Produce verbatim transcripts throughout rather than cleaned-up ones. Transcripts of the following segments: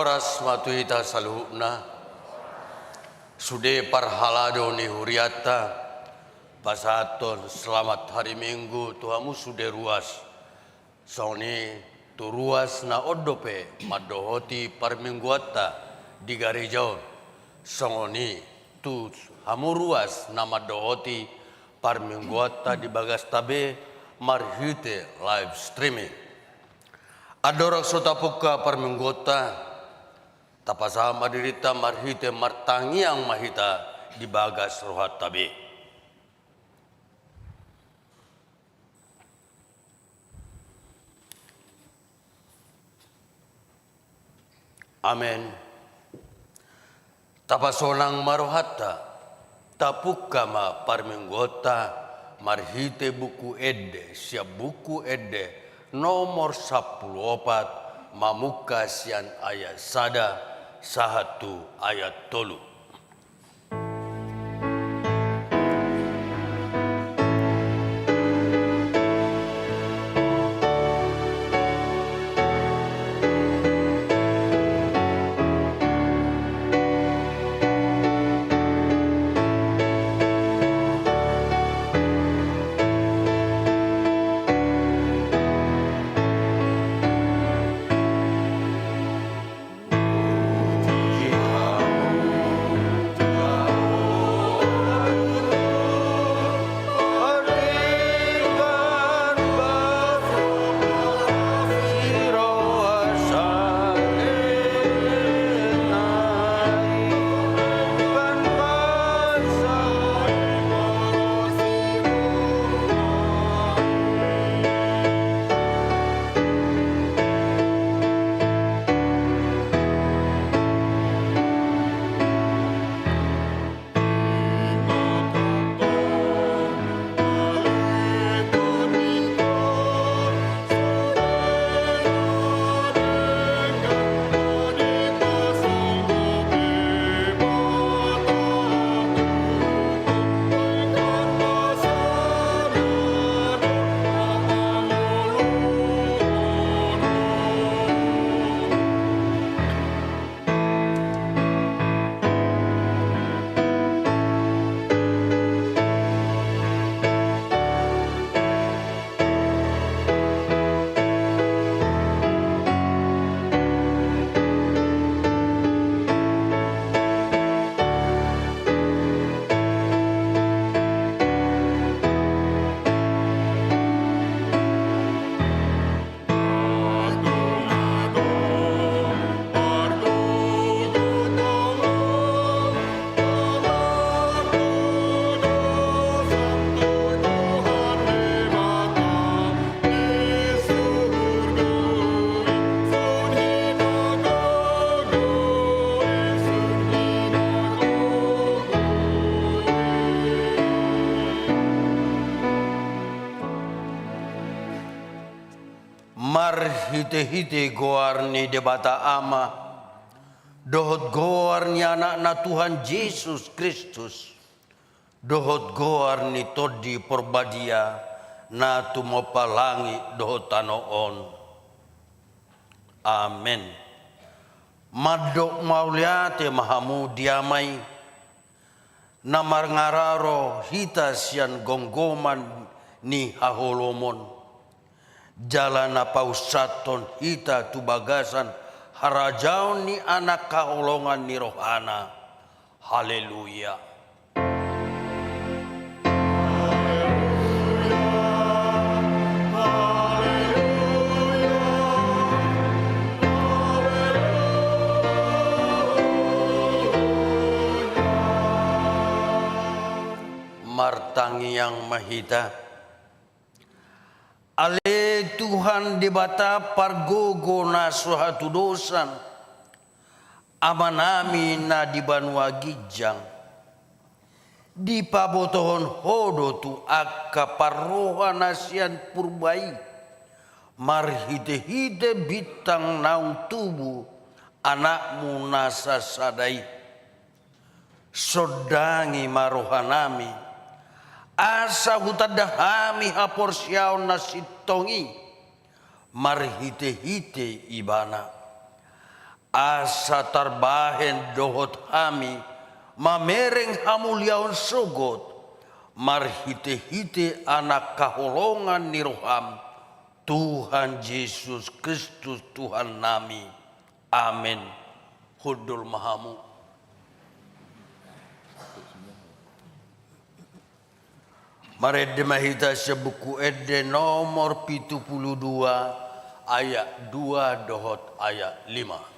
Horas ma tu hita saluhutna. Sude parhalado ni hurianta, pasahathon selamat hari Minggu tu hamu sude ruas. Songon i tu ruas na on dope mandohoti parmingguanta di gareja on. Songon i tu hamu ruas na mandohoti parmingguanta di bagasta be marhite live streaming. Andorang so tapungka parmingguanta, tapasahat ma dirinta marhite martangiang ma hita di bagas rohanta be. Amen. Tapasonang ma rohanta, tapungka ma parmingguanta marhite Buku Ende, sian Buku Ende nomor sampulu opat, mamungka sian ayat sada sahat tu ayat tolu. Marhitehite goar ni Debata Ama, dohot goar ni Anakna Tuhan Jesus Kristus, dohot goar ni Tondi Porbadia, na tumompa langit dohot tano on. Amen. Mandok mauliate ma hamu di Ama i, na mangararo hita sian gomgoman ni haholomon, jala na paussathon hita tu bagasan harajaon ni Anak haholongan ni rohana. Haleluya. Martangiang ma hita. Ale Tuhan Debata pargogo na so hatudosan, Amanami na di banua ginjang, dipabotohon Ho do tu angka parroha na sian purba i, marhitehite bintang naung tubu Anakmu na sasada i. Sondangi ma rohanami, asa hutanda hami haporseaon na sintong i marhitehite Ibana. Asa tarbahen dohot hami mamereng hamuliaon sogot, marhitehite Anak haholongan ni roham, Tuhan Jesus Kristus Tuhannami. Amen. Hundul ma hamu. Marende ma hita sian Buku Ende nomor pitu pulu dua, ayat dua dohot ayat lima.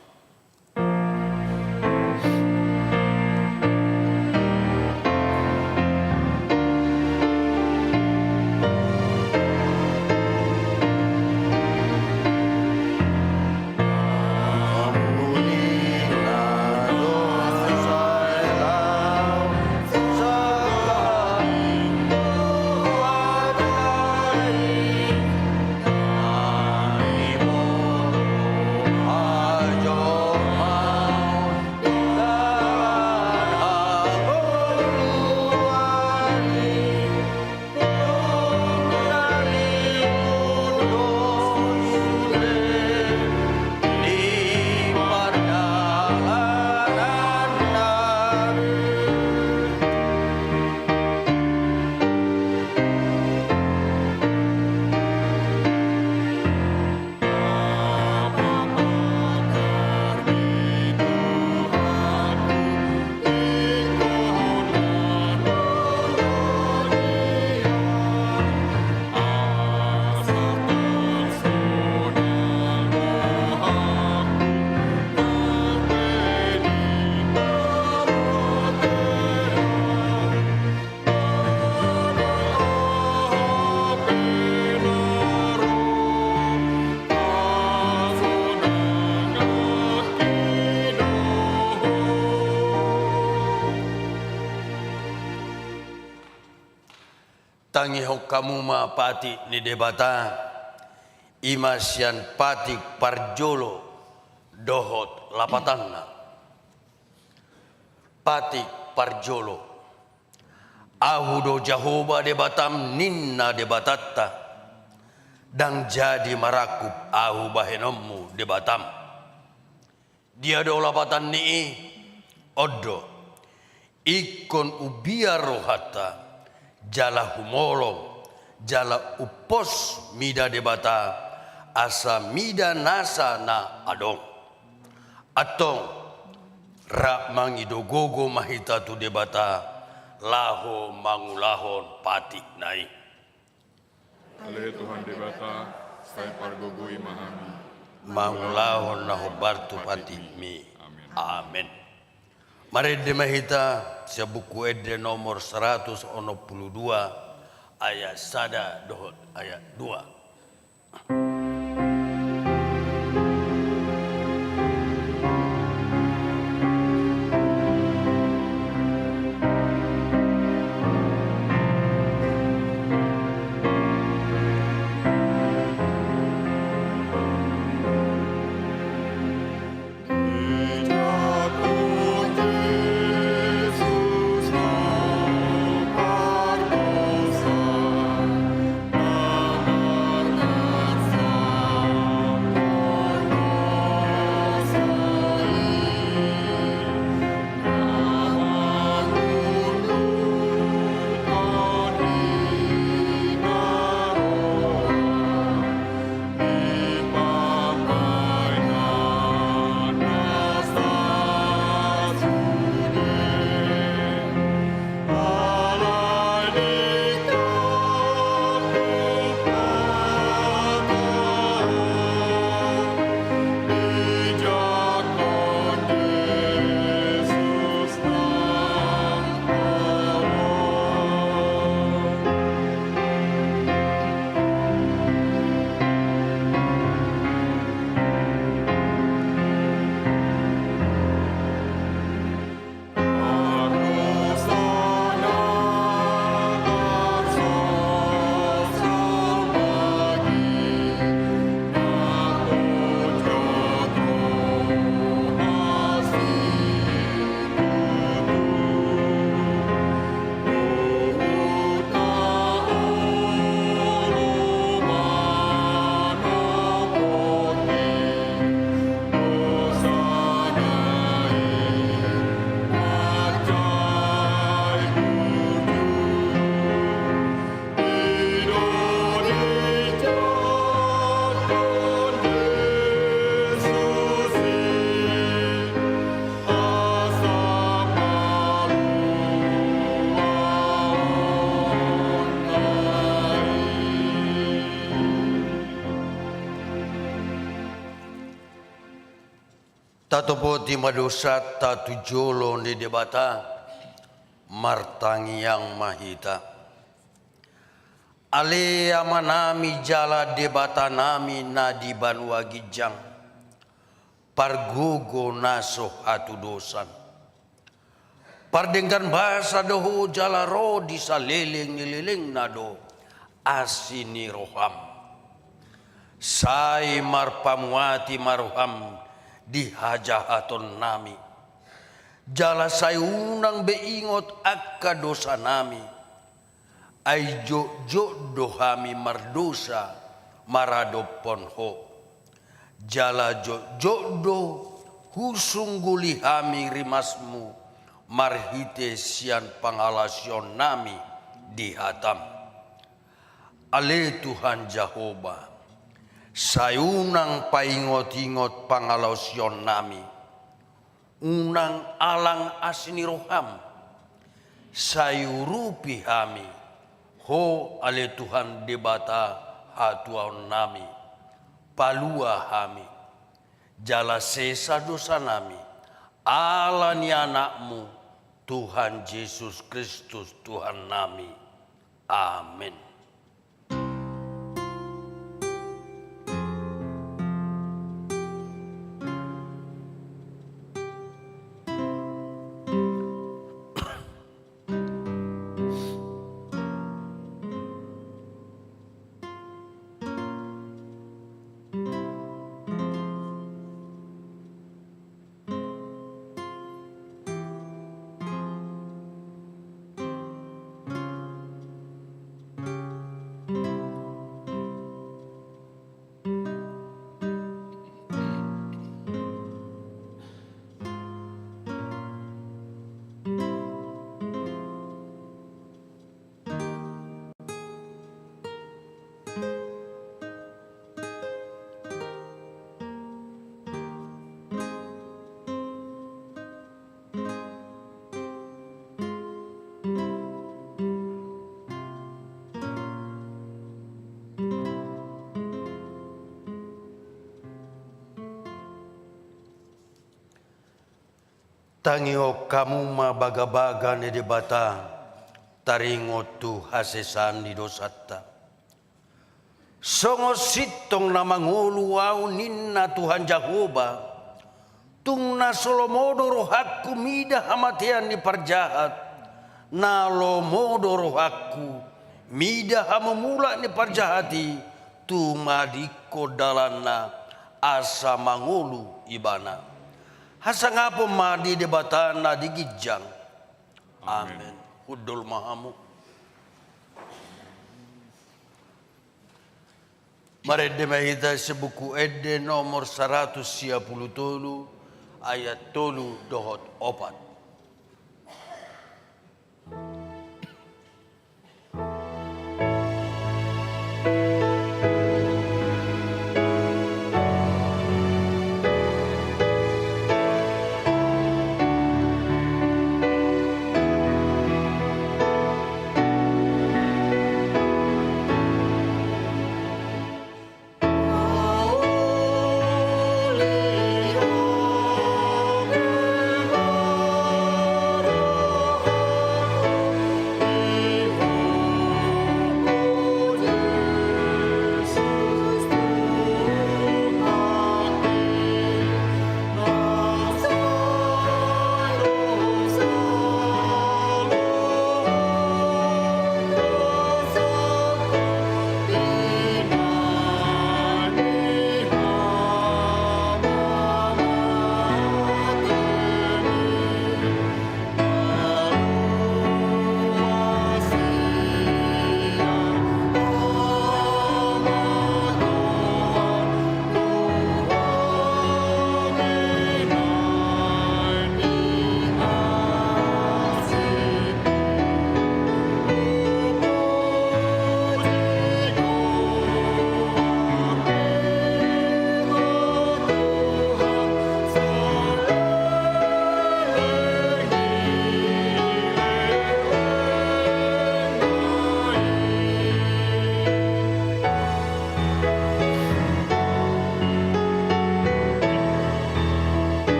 Tangihon hamu ma patik ni Debata, i ma sian patik parjolo dohot lapatanna. Patik parjolo. Ahu do Jahowa Debatam, ninna Debatanta, ndang jadi marangkup ahu bahenonmu Debatam. Dia do lapatan ni i? On do, ingkon hubiar rohanta, jala humolong, jala humbos mida Debata, asa mida nasa na adong. Antong, rap mangido gogo ma hita tu Debata, laho mangulahon patikna i. Ale Tuhan Debata, sai pargogoi ma hami. Mangulahon na hombar tu patikmi. Amen. Amen. Marende ma hita sian Buku Ende nomor saratus onom pulu dua, ayat sada dohot ayat dua. Tatopoti ma dosanta tu jolo ni Debata, martangiang ma hita. Ale Amanami jala Debatanami na di banua ginjang, pargogo na so hatudosan. Pardenggan basa do Ho jala ro di saleleng ni lelengna do asi ni roham. Sai marpamuati ma roham di hajahatonnami. Jala sai unang be ingot angka dosanami. Ai jotjot do hami mardosa maradophon Ho. Jala jotjot do husungguli hami rimasmu marhite sian pangalaosionnami di hatam. Ale Tuhan Jahowa, sai unang paingotingot pangalaosionnami. Unang alang asi ni roham, sai urupi hami, Ho ale Tuhan Debata hatuaonnami, palua hami, jala sesa dosanami, ala ni Anakmu, Tuhan Jesus Kristus Tuhannami. Amen. Tangihon hamu ma bagabaga ni Debata, taringot tu hasesaan ni dosanta. Songon sintong na mangolu ahu ninna Tuhan Jahowa, tung na so lomo do rohangku mida hamatean ni parjahat, na lomo do rohangku mida hamumulak ni parjahat i, tumadingkon dalanna asa mangolu ibana. Hasangapon ma di Debata na di ginjang. Amen. Amen. Hundul ma hamu. Marende ma hita sian Buku Ende nomor saratus sia pulu tolu, ayat tolu dohot opat.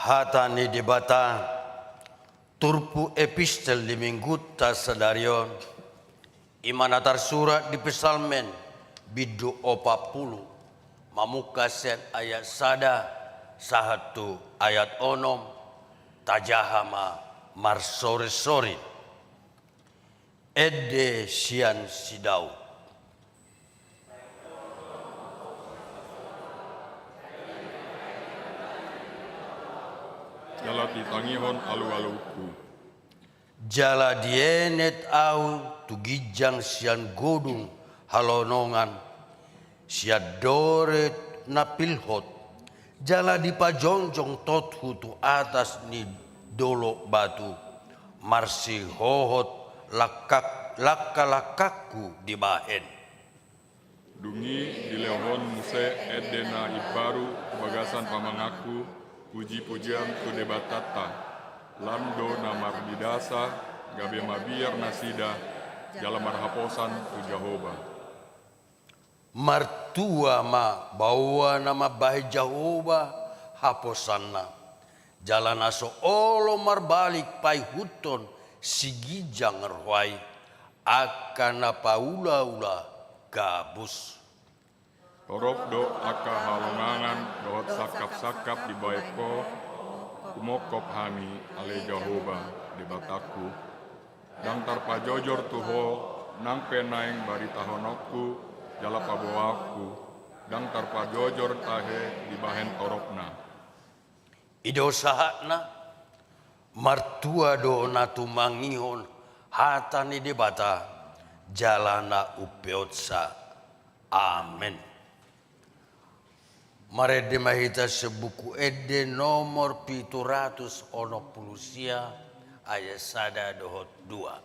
Hata ni Debata, turpuk epistel di Minggunta sadari on, i ma na tarsurat di Psalmen bindu opat pulu, mamungka sian ayat sada sahat tu ayat onom, tajaha ma marsorinsorin. Ende sian si Daud. Jala ditangihon alualuku. Jala dienet ahu tu ginjang sian godung halonongan, sian dore na pilhot, jala dipajongjong tothu tu atas ni dolok batu, marsihohot langkak-, langkalangkakku dibahen. Dung i dilehon muse ende na imbaru tu bagasan pamanganku, pujipujian tu Debatanta, lam do na marbidasa, gabe mabiar nasida, jala marhaposan tu Jahowa. Martua ma baoa na mambahen Jahowa haposanna, jala na so olo marbalik paihuthon siginjang roha i, angka na paulaula gabus. Torop do angka halongangan dohot sangkapsangkap dibahen ho, humongkop hami ale Jahowa, Debatangku. Ndang tarpajojor tu ho, nang pe naeng baritahononku, jala paboaonku, ndang tarpajojor tahe dibahen toropna. I do sahatna, martua do na tumangihon hata ni Debata, jala na umpeopsa. Amen. Marende ma hita sian Buku Ende nomor pitu ratus onom pulu sia, ayat sada dohot dua.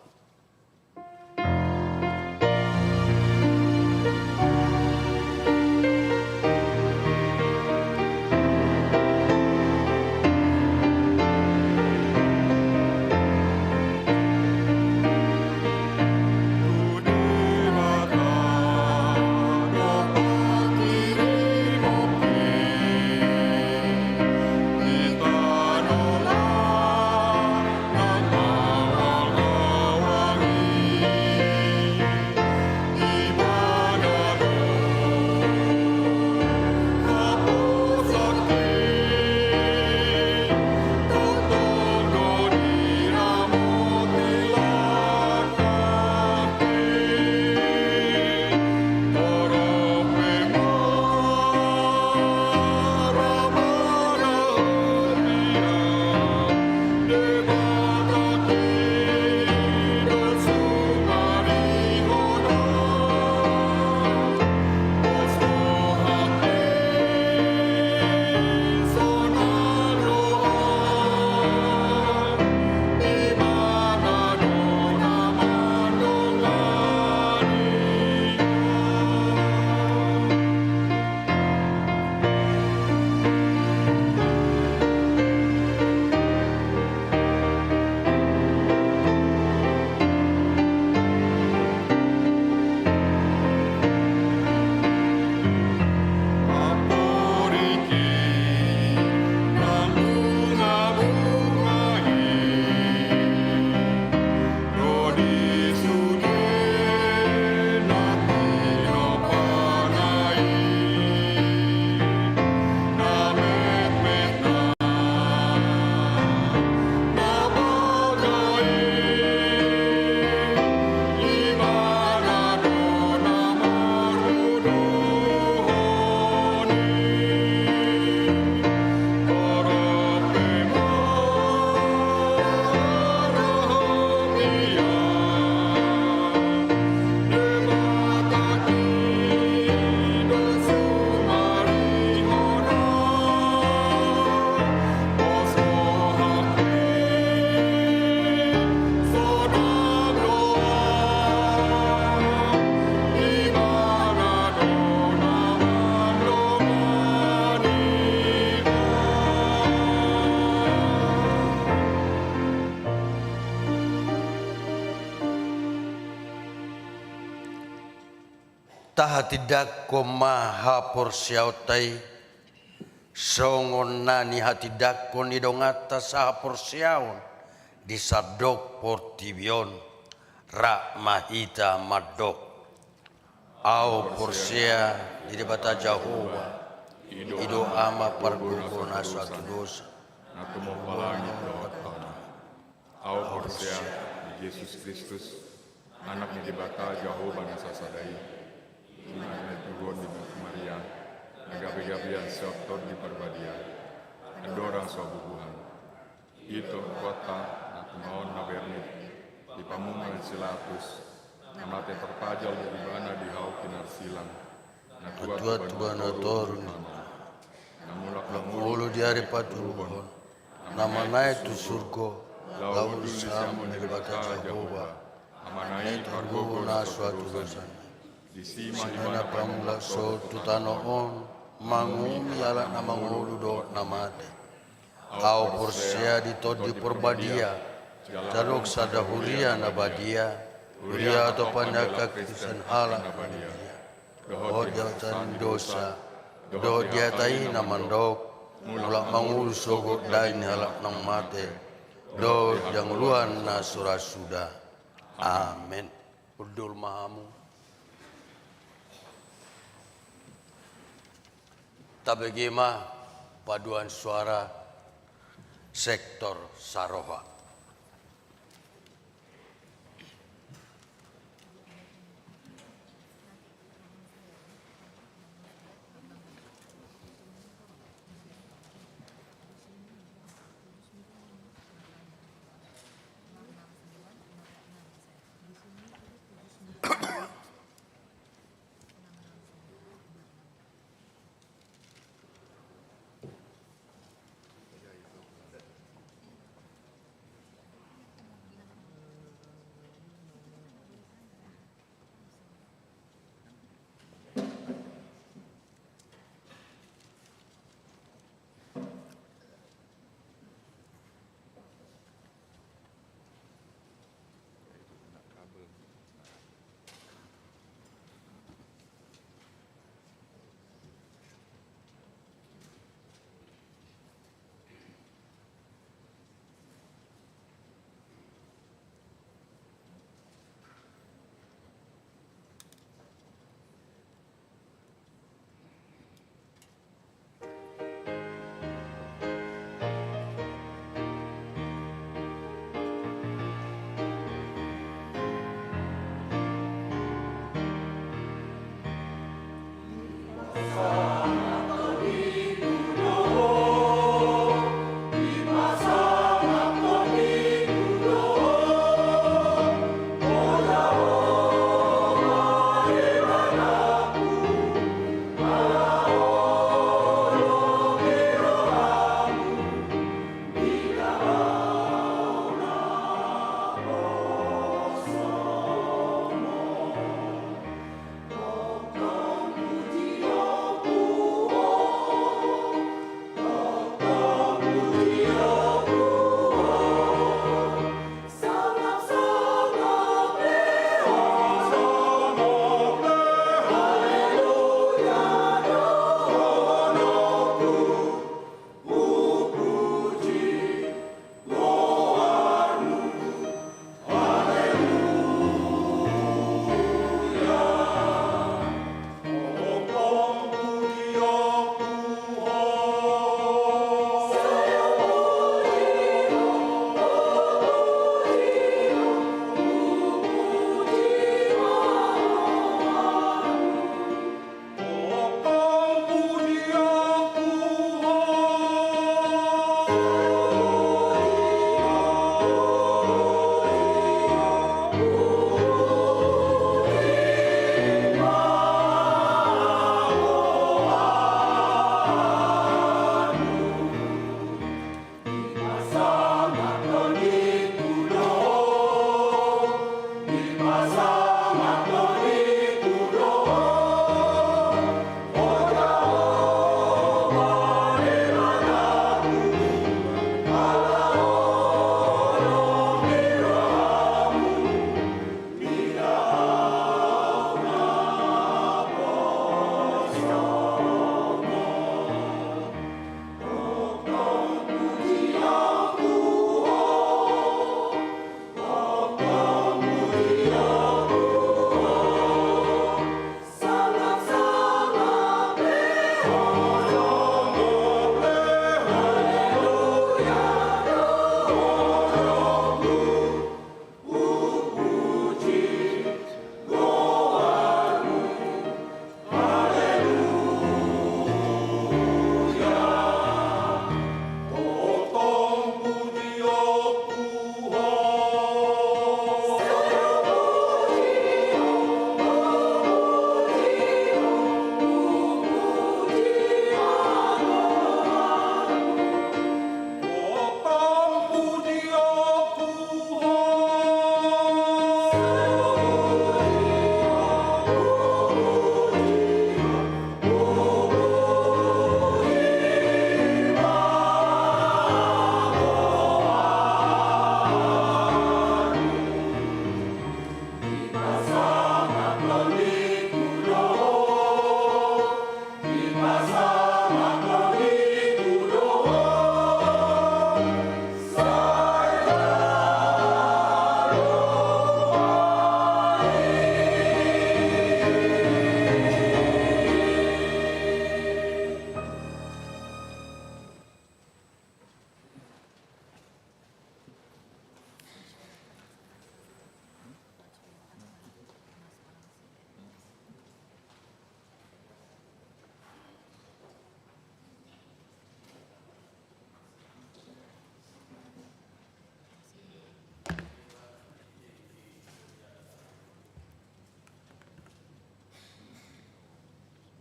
Tahatindangkon ma haporseaonta i Songon na nihatindangkon ni donganta sahaporseaon di sandok portibi on, rap ma hita mandok. Ahu porsea di Debata Jahowa, i do Ama pargogo na so hatudosan, na tumompa langit dohot tano. Ahu porsea di Jesus Kristus, Anak ni Debata Jahowa na sasada i, i ma na ditubuhon di Maria, na gabegabean sian Tondi Parbadia, andorang so habubuhan. I do Tuhanta na tumaon na bernit, dipamungal si Pilatus, na mate tarpajal do ibana di hau pinarsilang, na tuat tu banua toru ni Debata, na mulak mangolu di ari patoluhon, na manaek tu surgo, laho duduk di siamun ni Debata Jahowa, Amana i pargogo na so hatudosan. Disi ma ibana pamulak sohot tu tano on, manguhumi halak na mangolu dohot na mate. Ahu porsea di Tondi Parbadia, jala ro sada huria na badia, huria hatopan ni angka Kristen halak na badia, dohot di hata ni dosa, dohot di hata i na mandok, mulak mangolu sogot dai ni halak naung mate, dohot di hangoluan na so ra suda. Amen. Hundul ma hamu. Tabege ma paduan suara sektor saroha.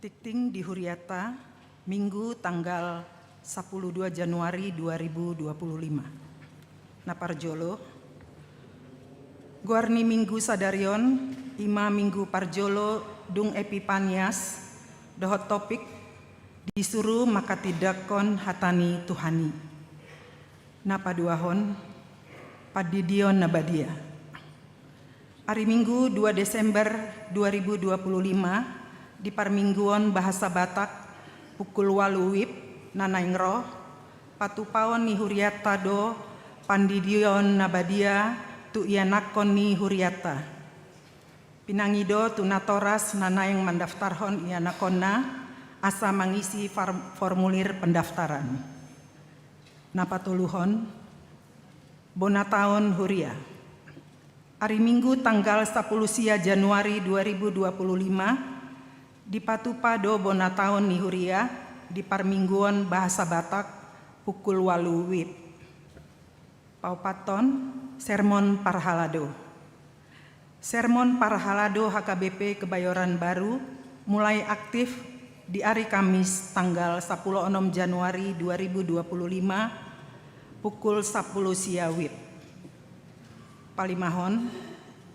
Tingting di huriata, Minggu tanggal sampulu dua Januari dua ribu dua puluh lima. Na parjolo, goar ni Minggu sadari on, ima Minggu parjolo dung Epipanias, dohot topik, disuru manghatindanghon hata ni Tuhan i. Na paduahon, pandidion na badia. Ari Minggu dua Desember dua ribu dua puluh lima, di parmingguon bahasa Batak, pukul ualu wib, na naeng ro, patupaon ni huriata do, pandidion na badia, tu ianakhon ni huriata. Pinangido tu natoras na naeng mandaftarhon ianakhonna, asa mangisi far-, formulir pendaftaran. Na patoluhon, bona taon huria. Ari Minggu tanggal sampulu sia Januari dua ribu dua puluh lima, dipatupa do bona taon ni huria, di parmingguon bahasa Batak, pukul ualu wib. Paopathon, sermon parhalado. Sermon parhalado H K B P Kebayoran Baru mulai aktif di ari Kamis tanggal sampulu onom Januari dua ribu dua puluh lima, pukul sampulu sia wib. Palimahon,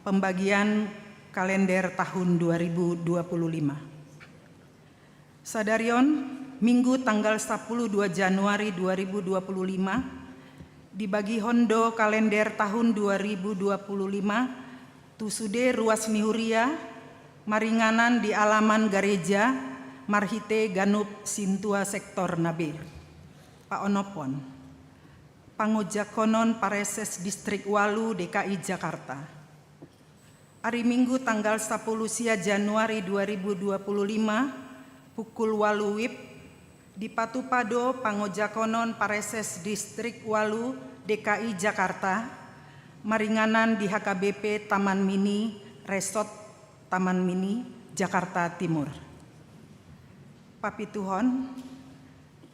pembagian kalender tahun dua ribu dua puluh lima. Sadari on, Minggu tanggal sampulu dua Januari dua ribu dua puluh lima, dibagihon do kalender tahun dua ribu dua puluh lima tu sude ruas ni huria, maringanan di alaman gareja, marhite ganup sintua sektor na be. Paonomhon, pangojakhonon pareses Distrik ualu D K I Jakarta. Ari Minggu tanggal sampulu sia Januari dua ribu dua puluh lima, pukul ualu wib, dipatupa do pangojakhonon pareses Distrik ualu D K I Jakarta, maringanan di H K B P Taman Mini, Resort Taman Mini, Jakarta Timur. Papituhon,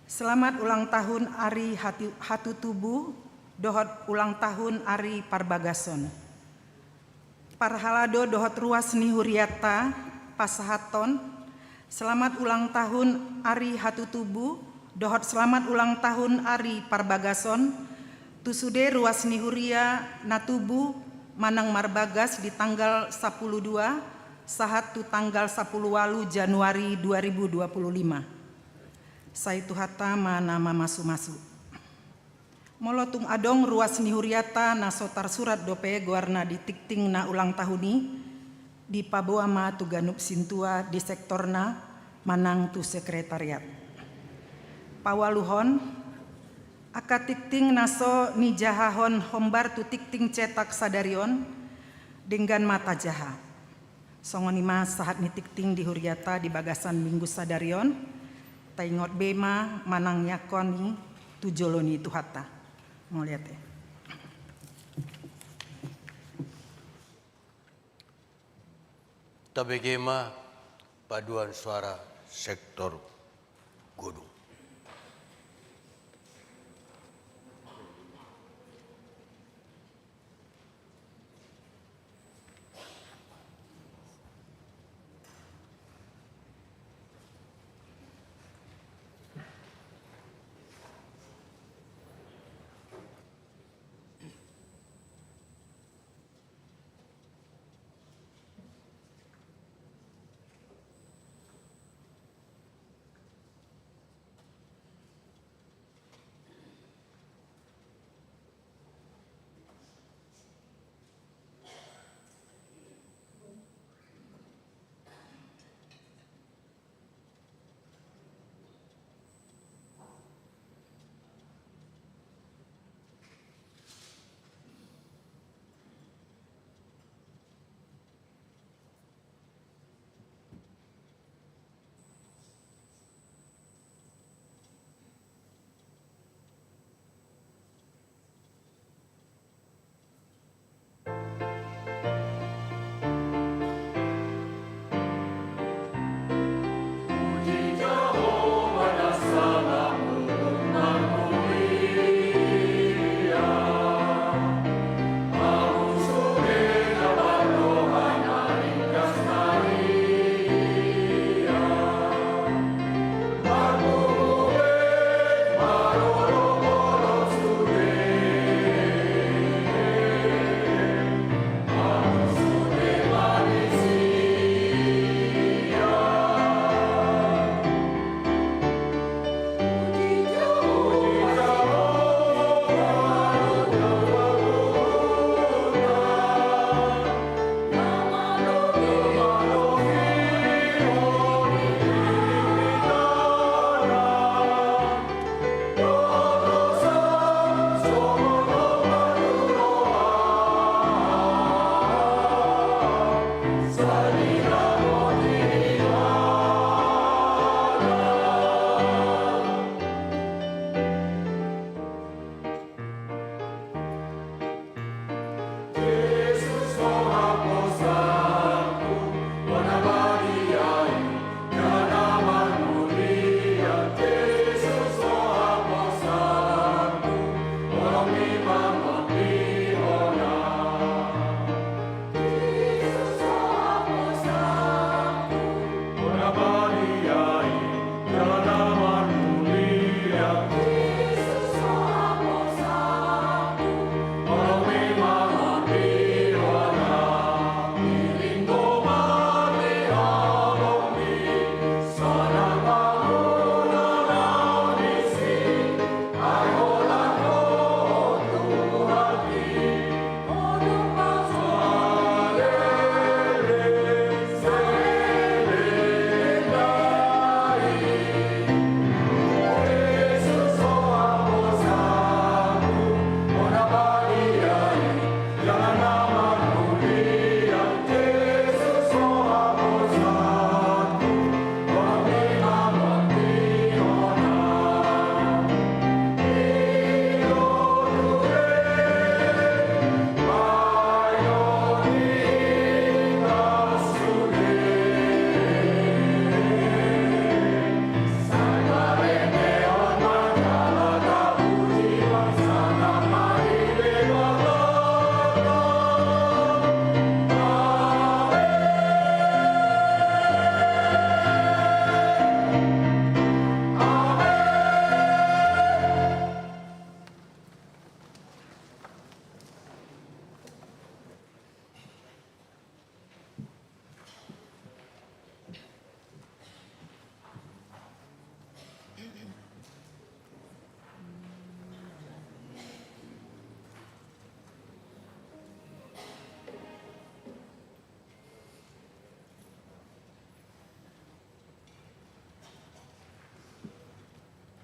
selamat ulang tahun ari hati-, hatutubu, dohot ulang tahun ari parbagason. Parhalado dohot ruas ni huriata, pasahathon, selamat ulang tahun ari hatutubu, dohot selamat ulang tahun ari parbagason, tu sude ruas ni huria na tubu manang marbagas di tanggal sampulu dua, sahat tu tanggal sampulu ualu Januari dua ribu dua puluh lima. Sai Tuhanta ma na mamasu-masu. Molo tung adong ruas ni huriata na so tarsurat dope goarna di tingting na ulang tahun i, dipaboa ma tu ganup sintua di sektorna manang tu sekretariat. Paualuhon, angka tingting na so nijahahon hombar tu tingting cetak sadari on, denggan ma tajaha. Songon i ma sahat ni tingting di huriata di bagasan Minggu sadari on, taingot be ma manang niangkon i tu jolo ni Tuhanta. Mauliate. Tabege ma paduan suara sektor Godung.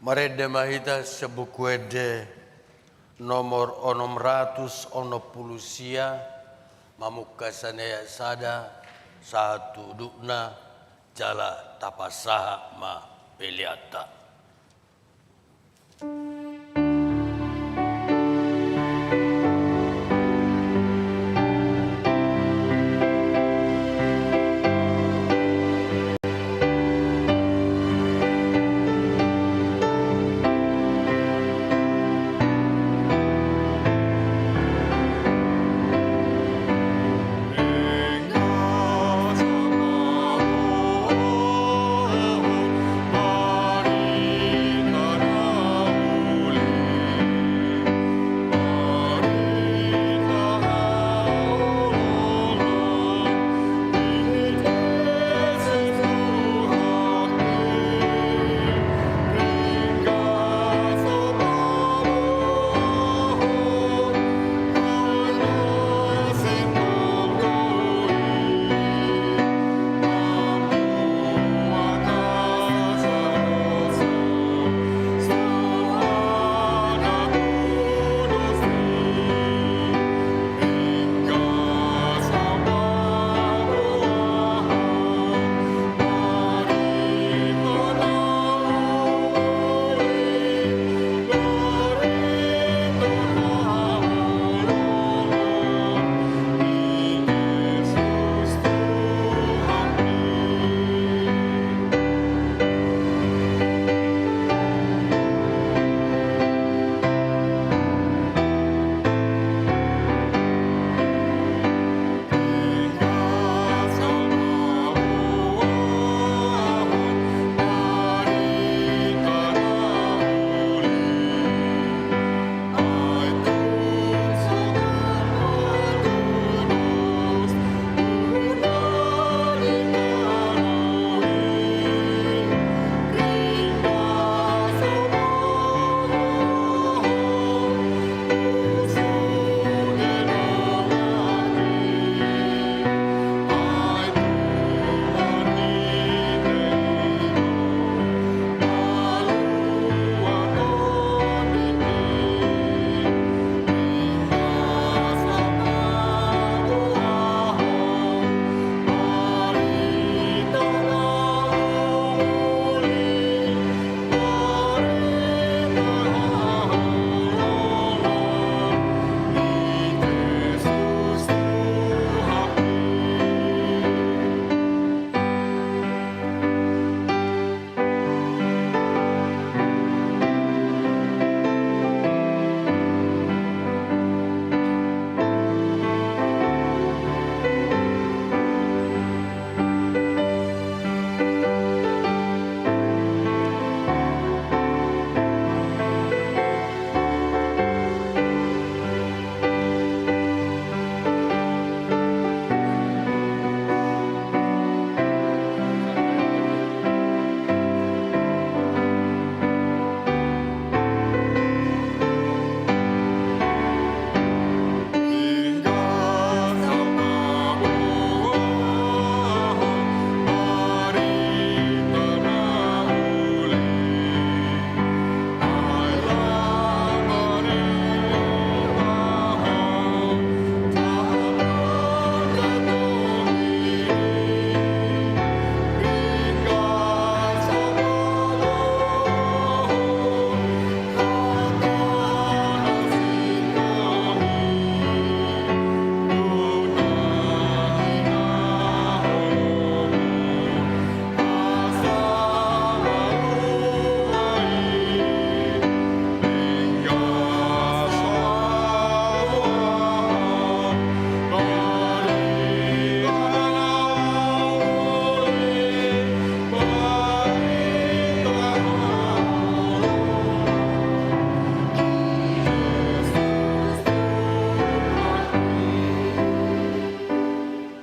Marende ma hita sian Buku Ende nomor onom ratus onom pulu sia, mamungka sian ayat sada sahat tu udutna, jala tapasahat ma peleanta.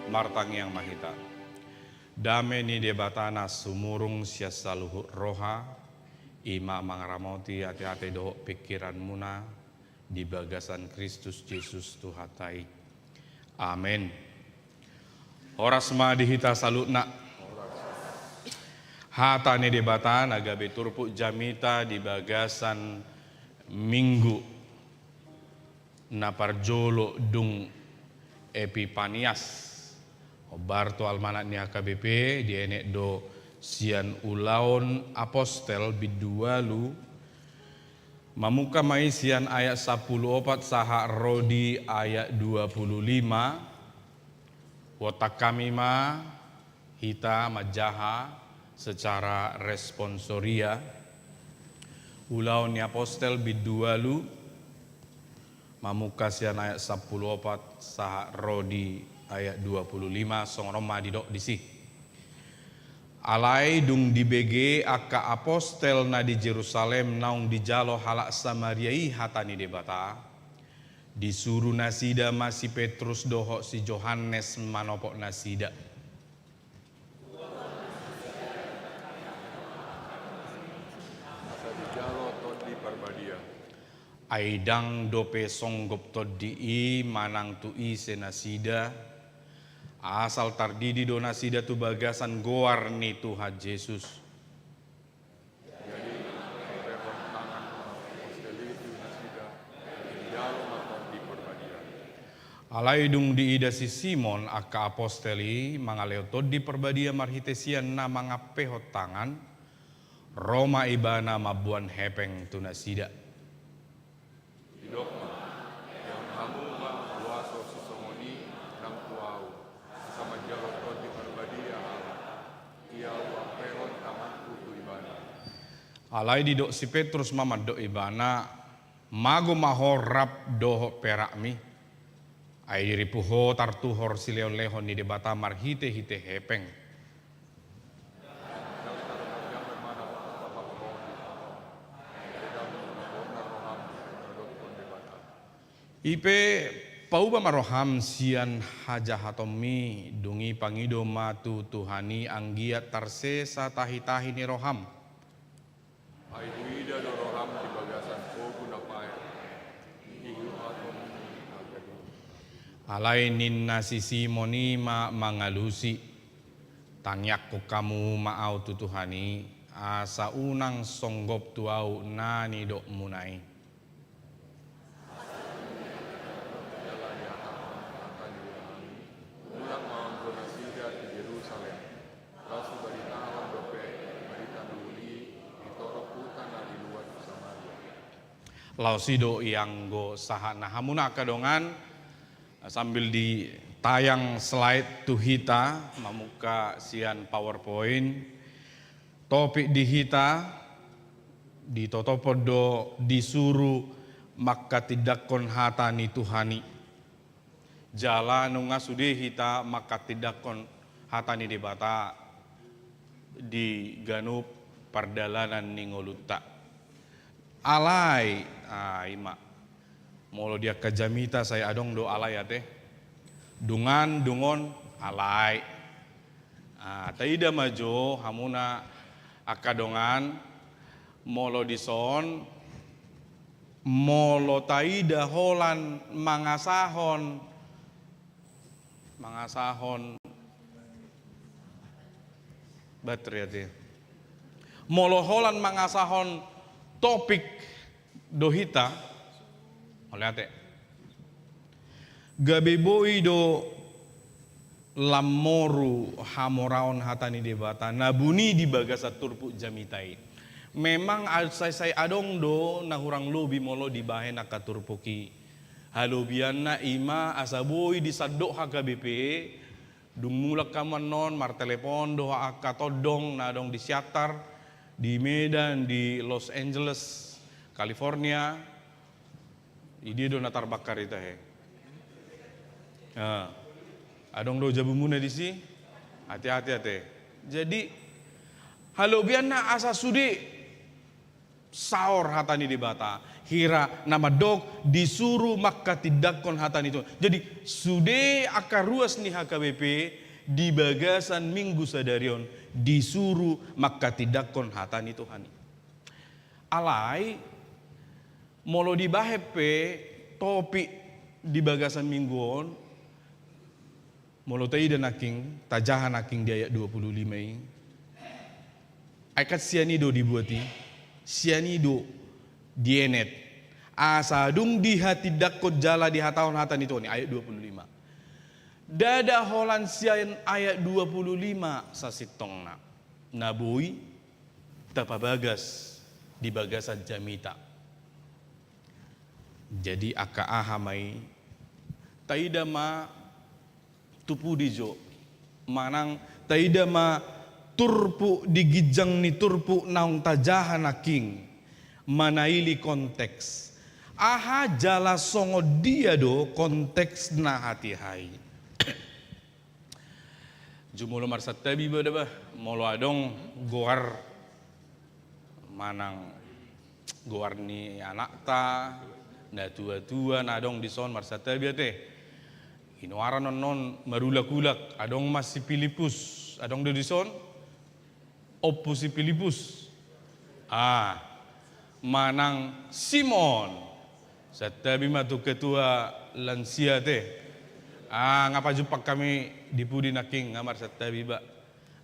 Martangiang ma hita. Dame ni Debata na sumurung sian saluhut roha, i ma mangaramoti ateate dohot pingkiranmuna di bagasan Kristus Jesus Tuhanta i. Amen. Horas ma di hita saluhutna. Hata ni Debata na gabe turpuk jamita di bagasan minggu na parjolo dung Epipanias. Hombar tu almanak ni H K B P, dienet do sian Ulaon Apostel bindu ualu, mamungka ma i sian ayat sampulu opat sahat ro di ayat dua pulu lima. Huontang hami ma hita manjaha secara responsoria. Ulaon ni Apostel bindu ualu, mamungka sian ayat sampulu opat sahat ro di ayat dua pulu lima, songon on ma didok disi. Alai dung dibege angka apostel na di Jerusalem naung dijalo halak Samaria i hata ni Debata, disuru nasida ma si Petrus dohot si Johannes manopot nasida. Asa dijalo Tondi Parbadia. Ai ndang dope songgop Tondi i manang tu ise nasida, asal tardidi do nasida tu bagasan goar ni Tuhan Jesus. Jadi, rehon tangan apostel i tu nasida, dijalo ma Tondi Parbadia. Alai dung diida si Simon angka apostel i mangalehon Tondi Parbadia marhite sian na mangampehon tangan, ro ma ibana mamboan hepeng tu nasida. Didok ma, jangkon hamu ma kuaso sisongon i nang tu ahu, asa manjalo Tondi Parbadia halak, ia huampehon tanganku tu ibana. Alai didok si Petrus ma mandok ibana, mago ma ho rap dohot perakmi. Ai diripu ho tartuhor silehonlehon ni Debata marhitehite hepeng. I pe, pauba ma roham sian hajahatonmi, dung i pangido ma tu Tuhan i anggiat tarsesa tahitahi ni roham. Ai huida do roham di bagasan pogu na paet, di hatonmu na gabe. Alai ninna si Simon i ma mangalusi, tangiangkon hamu ma ahu tu Tuhan i, asa unang songgop tu ahu na nidokmuna i. Mulak ma anggo nasida tu Jerusalem, laos hubaritahon dope barita na uli i di torop huta na di luat Samaria. Laos i do i anggo sahatna. Hamuna angka dongan, sambil ditayang slide tu hita, mamungka sian PowerPoint. Topik di hita, ditotopon do disuru mangkatindangkon hata ni Tuhan i. Jala nunga sude hita mangkatindangkon hata ni Debata di ganup pardalanan ni ngolunta. Alai, ah, i ma. Molo di angka jamita sai adong do alai ate. Dungan, dung on, alai. Ah, taida ma jo hamuna angka dongan, molo dison, molo taida holan mangasahon, mangasahon, baterai ate. Molo holan mangasahon topik do hita, mauliate. Gabe boi do lam moru hamoraon hata ni Debata na buni di bagasan turpuk jamita i. Memang a-, sai, sai adong do na hurang lobi molo dibahen angka turpuk i. Halobianna i ma asa boi disandok H K B P, dung mulak hamu annon martelepon do angka tondong na adong di Siantar, di Medan, di Los Angeles, California, i dia do na tarbakar i tahe. Ah. Adong do jabumuna disi? Hati-hati ate. Jadi, halobianna asa sude saor hata ni Debata. Hira na mandok disuru mangkatindangkon hata ni Tuhan. Jadi, sude angka ruas ni H K B P di bagasan minggu sadari on disuru mangkatindangkon hata ni Tuhan i. Alai, molo dibahen pe topik di bagasan minggu on, molo taida nangkin, tajaha nangkin di ayat dua pulu lima i. Ai kan sian i do dibuat i, sian i do dienet. Asa dung dihatindangkon jala dihatahon hata ni Tuhan i, ayat dua puluh lima. Ndada holan sian ayat dua puluh lima sasintongna na boi tapabagas di bagasan jamita. Jadi angka aha ma i? Taida ma tu pudi jo, manang taida ma turpuk di ginjang ni turpuk naung tajaha nangkin, manaili konteks. Aha jala songon dia do konteks na hatiha i? Jumolo marsantabi iba da bah, molo adong goar manang goar ni anakta, na tua-tua na adong dison marsantabi ate. Inoaran on non marulak-ulak, adong ma si Pilipus, adong do dison? Ompu si Pilipus. Ah, manang Simon. Santabi ma tu ketua lansia te. Ah, nga pajumpang hami di pudi nangkin, nga marsantabi iba.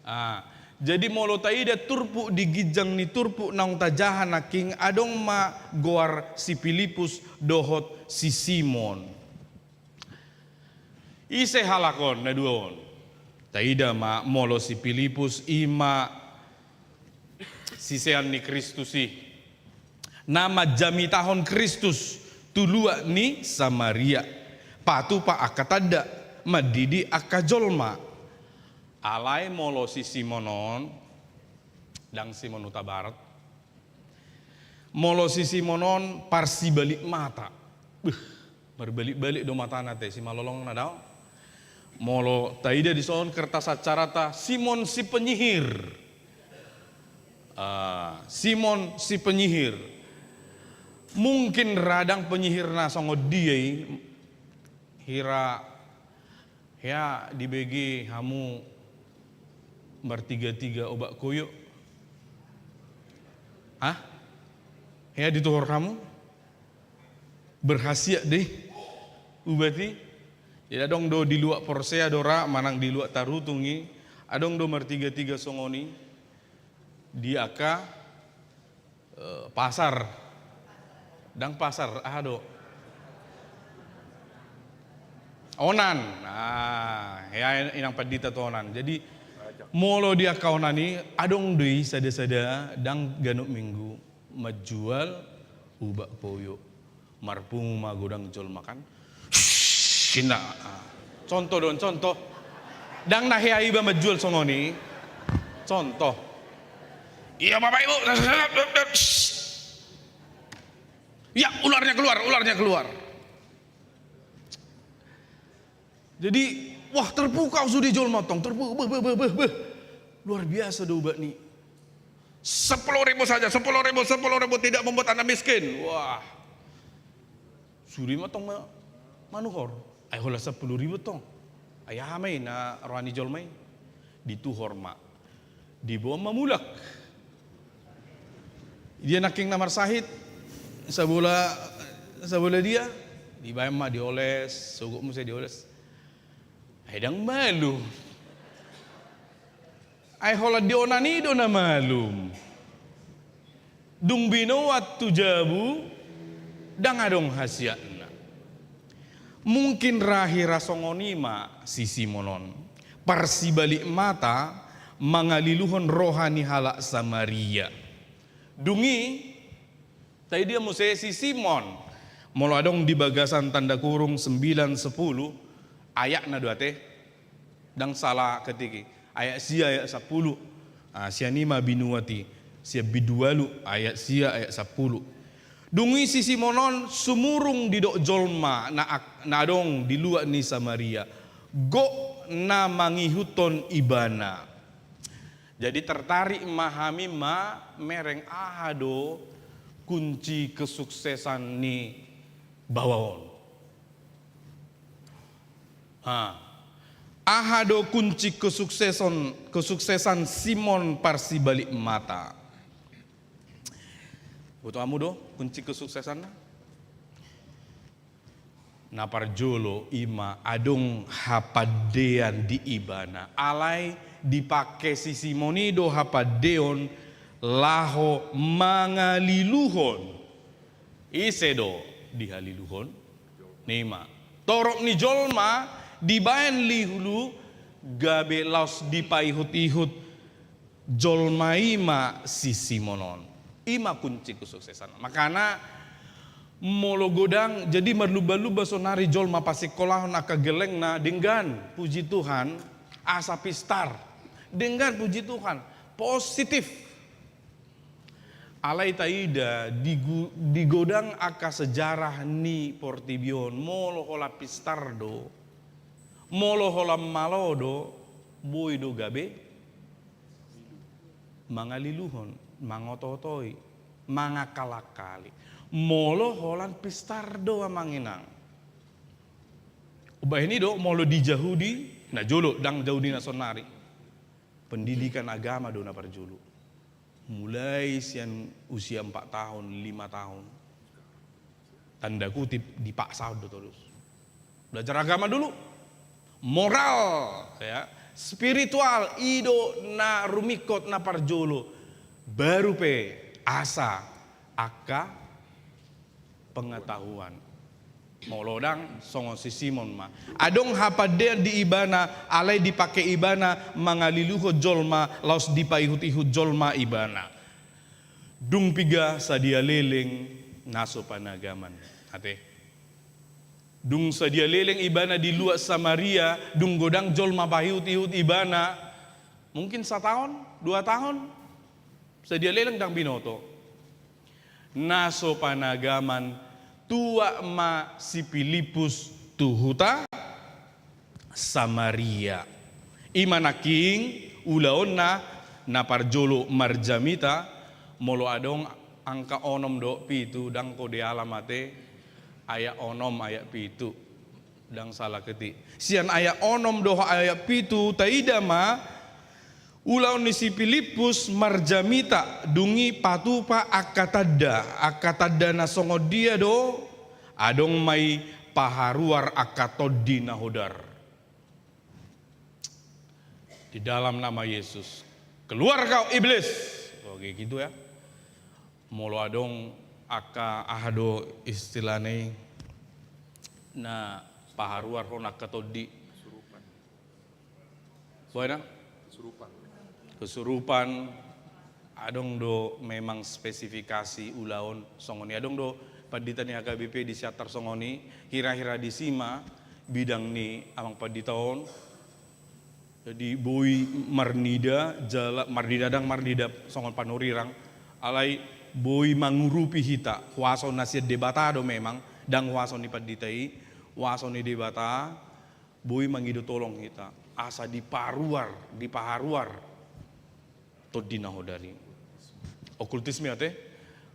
Ah, jadi molo taida turpuk di ginjang ni turpuk naung tajaha nangkin, adong ma goar si Pilipus dohot si Simon. Ise halak on na dua on? Taida ma molo si Pilipus i ma sisean ni Kristus i, na manjamitahon Kristus tu luat ni Samaria, patupa angka tanda, mandidi angka jolma. Alai molo si Simon on, ndang Simon Hutabarat, molo si Simon on parsibalik mata. Beuh, marbalik-balik do matana te, simalolongna do. Molo taida dison kertas acarata, Simon si penyihir. Ah, Simon si penyihir. Mungkin ra ndang penyihir na songon dia i, hira hea dibege hamu martiga-tiga obat koyok? Hah? Hea dituhor hamu? Berhasiat do i ubat i. Jadi adong do di luat Porsea do ra, manang di luat Tarutung i, adong do martiga-tiga songon i di angka Eh, pasar. Ndang pasar, aha do? Onan. Ah, ya, inang pandita tu onan. Jadi, molo di angka onan i, adong do i sada-sada, ndang ganup minggu, manjual ubat koyok. Marpungu ma godang jolma kan. Sina. Contoh do on, contoh. Ndang na hea iba manjual songon i. Contoh. Iya, Bapak Ibu. Ya, ularnya keluar, ularnya keluar. Jadi, wah, terpukau sude jolma tong, terpukau, beh, beh, beh, beh, beh. Luar biasa do ubat ni. Sepuluh ribu saja, sepuluh ribu, sepuluh ribu tidak membuat Anda miskin. Wah. Sude ma tong ma-, manuhor. Ai holan sepuluh ribu tong. Ai aha ma i na roha ni jolma i? Dituhor ma. Diboan ma mulak. Dia nangkin na marsahit, sabola, sabola dia, dibaen ma dioles, sogot muse dioles. Ai ndang malum. Ai holan di onan i do na malum. Dung binoan tu jabu, ndang adong hasiatna. Mungkin ra hira songon i ma si Simon on. Parsibalik mata mangaliluhon roha ni halak Samaria. Dung i, taida muse si Simon. Molo adong di bagasan tanda kurung sembilan sepuluh, ayatna do ate. Ndang sala ketik i. Ayat sia, ayat sampulu. Ah, sian i ma binuat i. Sian bindu ualu, ayat sia, ayat sampulu. Dung i si Simon on sumurung didok jolma na ak-, na adong di luat ni Samaria. Gok na mangihuthon ibana. Jadi tertarik ma hami ma mereng aha do kunci kesuksesan ni baoa on. Ha. Aha do kunci kesuksesan, kesuksesan Simon parsibalik mata? Boto hamu do kunci kesuksesanna? Na parjolo i ma adong hapandean di ibana. Alai dipake si Simon i do hapandeon laho mangaliluhon. Ise do dihaliluhon? Ima torop ni jolma dibaen lilu, gabe laos dipaihut-ihut jolma i ma si Simon on. Ima kunci kesuksesan. Makana molo godang, jadi marlumba-lumba sonari jolma pasingkolahon angka gellengna, denggan, puji Tuhan, asa pistar. Denggan, puji Tuhan, positif. Alai taida di gu-, di godang angka sejarah ni portibi on, molo holan pistar do, molo holan malo do, boi do gabe mangaliluhon, mangoto-otoi, mangakal-akali. Molo holan pistar do, amang inang. Umbahen i do, molo di Jahudi, na jolo, ndang Jahudi na sonari, pendidikan agama do na parjolo. Mulai sian usia empat tahun, lima tahun. Tanda kutip, dipaksahon do torus. Belajar agama dulu. Moral, ya, spiritual, i do na rumingkot, na parjolo. Baru pe asa angka pengetahuan. Molo ndang, songon si Simon ma. Adong hapandean di ibana, alai dipake ibana mangaliluhon jolma, laos dipaihut-ihut jolma ibana. Dung piga sadia leleng na so panagaman. Ate. Dung sadia leleng ibana di luat Samaria, dung godang jolma paihut-ihut ibana. Mungkin sataon, dua taon. Sadia leleng ndang binoto. Na so panagaman, tuat ma si Pilippus tu huta Samaria. I ma nangkin ulaonna, na parjolo marjamita, molo adong angka onom dohot pitu, ndang ho dialam ate, ayat onom, ayat pitu. Ndang sala ketik. Sian ayat onom dohot ayat pitu, taida ma, ulaon ni si Pilippus marjamita, dung i patupa angka tanda, angka tanda na songon dia do, adong ma i paharuar angka tondi na hodar. Di dalam nama Yesus, keluar kau iblis. Oke, gitu ya. Molo adong angka, aha do istilahna i, na paharuarhon angka tondi. Boha na? Kesurupan. Kesurupan, adong do memang spesifikasi ulaon songon i. Adong do pandita ni H K B P di Siantar songon i, hira-hira disi ma bidang ni amang pandita on. Jadi boi marnida, jala marnida, ndang marnida songon panurirang, alai boi mangurupi hita, huaso na sian Debata do memang, ndang huaso ni pandita i, huaso ni Debata, boi mangido tolong hita, asa diparuar, dipaharuar tondi na hodar i. Okultisme ate,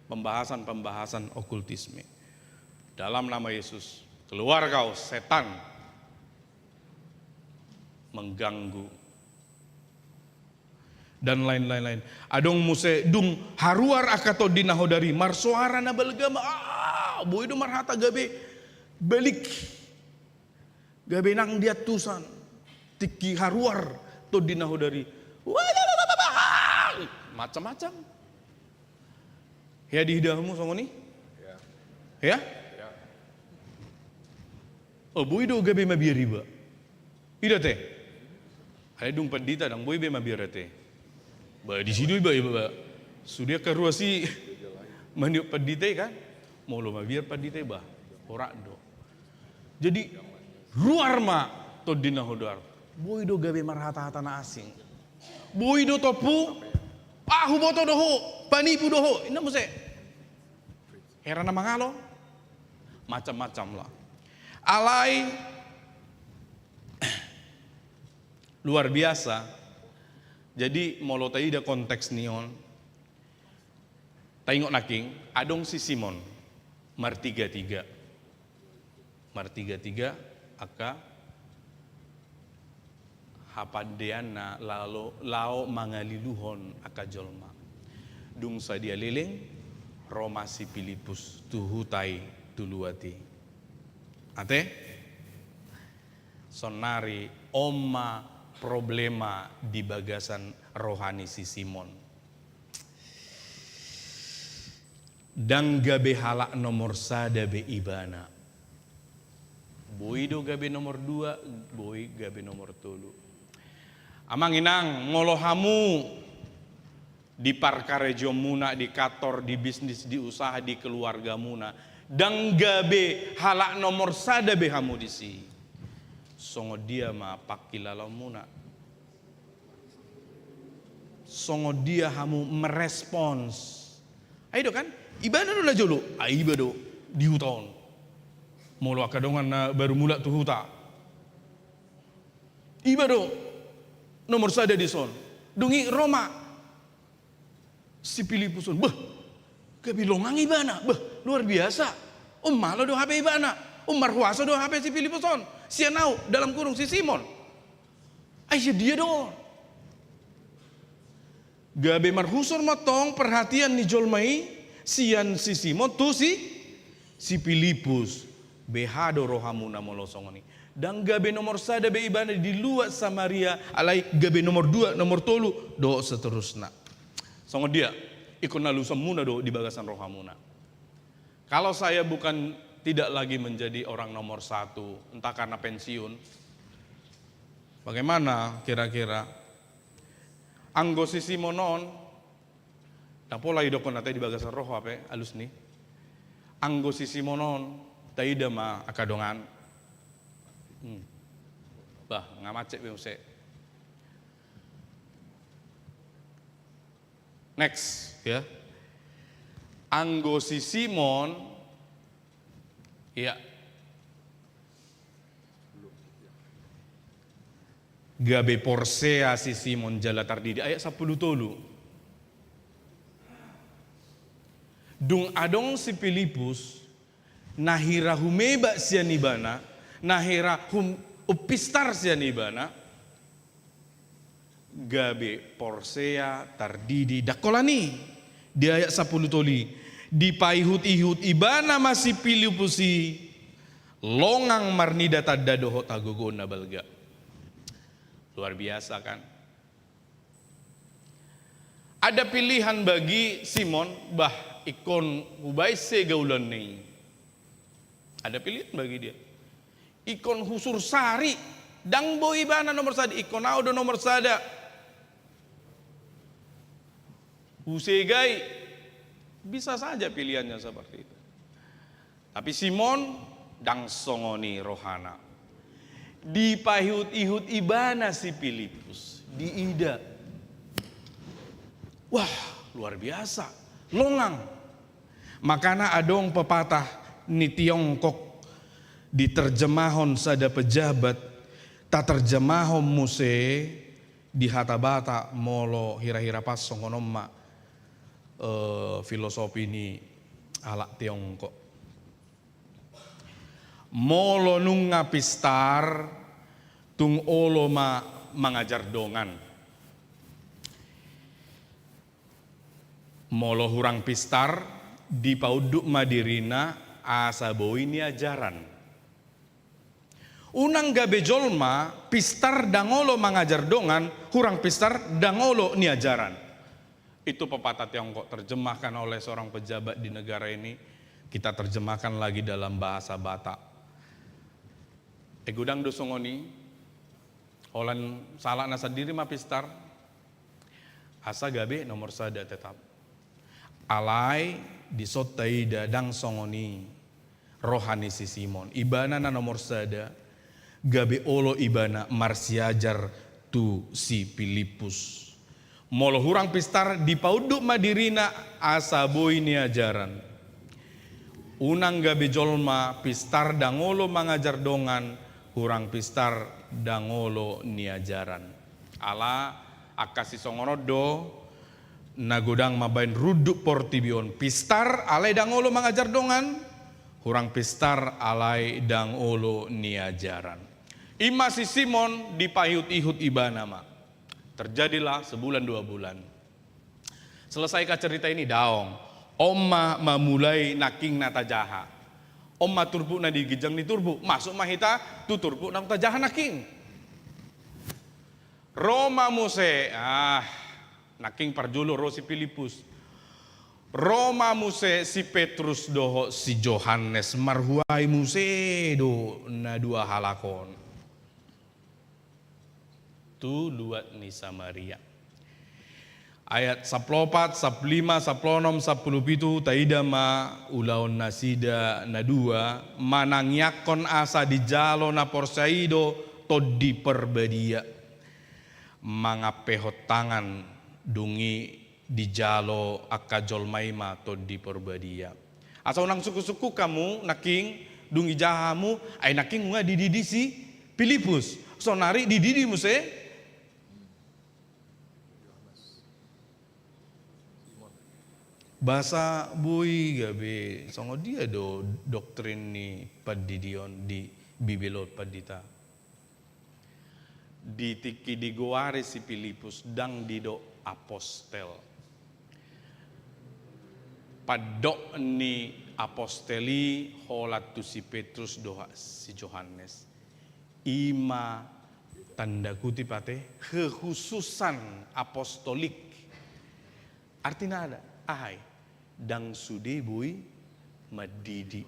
pembahasan-pembahasan okultisme. Dalam nama Yesus, keluar kau setan, mengganggu, dan lain-lain-lain. Adong muse dung haruar angka tondi na hodar i, marsoara na balga ma, ah, boi do marhata gabe balik. Gabe nang di antusan, tingki haruar tondi na hodar i. Macam-macam. Hea diida hamu songon i? Ya. Ya? Ya. Oh, boi do gabe mabiar iba. Ida te. Alai dung pandita ndang boi be mabiar ate. Ba disi do iba, iba, ba. Sude angka ruas i maniop pandita i kan. Molo mabiar pandita i ba. Horas do. Jadi ruar ma tondi na hodar. Boi do gabe marhata-hata na asing. Boi do tompu, ah, huboto do ho, panipu do ho. Inna muse. Hera na mangalo. Macam-macam lah. Alai luar biasa. Jadi molo taida konteks ni on, taingot nangkin, adong si Simon martiga-tiga. Martiga-tiga angka hapandeanna laho, laho mangaliluhon angka jolma. Dung sadia leleng, ro ma si Pilippus tu huta i, tu luat i. Ate? Sonari on ma problema di bagasan roha ni si Simon. Ndang gabe halak nomor sada be ibana. Boi do gabe nomor dua, boi gabe nomor tolu. Amang inang, molo hamu di parkarejoonmuna, di kantor, di bisnis, di usaha, di keluargamuna, ndang gabe halak nomor sada be hamu disi, songon dia ma pangkilalaonmuna? Songon dia hamu merespons? Ai do kan, ibana do na jolo, ai iba do di huta on. Molo angka dongan na baru mulak tu huta, iba do nomor sada dison. Dung i ro ma si Pilipus on, beh, gabe longang ibana, beh, luar biasa. On malo do hape ibana, on marhuaso do hape si Pilipus on sian ahu, dalam kurung si Simon. Ai sian dia do on? Gabe marhusor ma tong perhatian ni jolma i sian si Simon tu si, si Pilipus. Beha do rohamuna molo songon i? Ndang gabe nomor sada be ibana di luat Samaria, alai gabe nomor dua, nomor tolu, dohot seterusna. Songon dia? Ingkon alusanmuna do di bagasan rohamuna. Kalau saya bukan, tidak lagi menjadi orang nomor satu, entah karena pensiun, bagaimana kira-kira? Anggo si Simon on, na pola idokkon na tai di bagasan roha pe, alus ni. Anggo si Simon on, taida ma angka dongan. Hmm. Bah, nga macet be muse. Next, ya. Anggo si Simon, ya. Gabe porsea si Simon jala tardidi. Ayat sampulu tolu. Dung adong si Pilipus, na hira humeba sian ibana, na hira hum-, umpistar sian ibana, gabe porsea, tardidi, ndang holan i. Di ayat sampulu tolu i, dipaihut-ihut ibana ma si Pilipus i, longang marnida tanda dohot hagogoon na balga. Luar biasa kan? Ada pilihan bagi Simon, bah, ingkon hubaen se gaulanna i. Ada pilihan bagi dia. Ingkon husursari, ndang boi ibana nomor sada, ingkon ahu do nomor sada. Husegai, bisa saja pilihannya seperti itu. Tapi Simon ndang songon i rohana. Dipaihut-ihut ibana si Pilipus, diida. Wah, luar biasa, longang. Makana adong pepatah ni Tiongkok diterjemahon sada pejabat, taterjemahon muse di hata Batak molo hira-hira pas songon on ma, eh, filosofi ni halak Tiongkok. Molo nunga pistar, tung olo ma mangajar dongan. Molo hurang pistar, dipaunduk ma dirina asa boi niajaran. Unang gabe jolma pistar ndang olo mangajar dongan, hurang pistar ndang olo niajaran. Itu pepatah Tiongkok terjemahkan oleh seorang pejabat di negara ini, kita terjemahkan lagi dalam bahasa Batak. Eh, godang do songon i, holan sahalakna sandiri ma pistar, asa gabe nomor sada tetap. Alai dison taida ndang songon i roha ni si Simon. Ibana na nomor sada, gabe olo ibana marsiajar tu si Pilipus. Molo hurang pistar, dipaunduk ma dirina asa boi niajaran. Unang gabe jolma pistar ndang olo mangajar dongan, hurang pistar ndang olo niajaran. Ala angka sisongon on do na godang mambaen runduk portibi on, pistar alai ndang olo mangajar dongan, hurang pistar alai ndang olo niajaran. I ma si Simon dipaihut-ihut ibana ma. Terjadilah sebulan dua bulan. Selesai kah cerita ini? Daong. On ma mamulai nangkin na tajaha. On ma turpuk na di ginjang ni turpuk. Masuk ma hita tu turpuk naung tajaha nangkin. Ro ma muse, ah, nangkin parjolo ro si Pilipus. Ro ma muse si Petrus dohot si Johannes, marhuai muse do na dua halak on tu luat ni Samaria. Ayat sampulu opat, sampulu lima, sampulu onom, sampulu pitu, taida ma ulaon nasida na dua, manangiangkon asa dijalo na porsea i do Tondi Parbadia. Mangampehon tangan, dung i dijalo angka jolma i ma Tondi Parbadia. Asa unang sungkun-sungkun hamu nangkin, dung dijaha hamu, ai nangkin nunga dididi si Pilipus. Saonari dididi muse. Boasa boi gabe songon dia do doktrin ni pandidion di Bibel on, pandita? Di tingki digoari si Pilipus ndang didok apostel. Pandok ni apostel i holan tu si Petrus dohot si Johannes. I ma tanda kutip ate, kekhususan apostolik. Artina aha i? Ndang sude boi mandidi.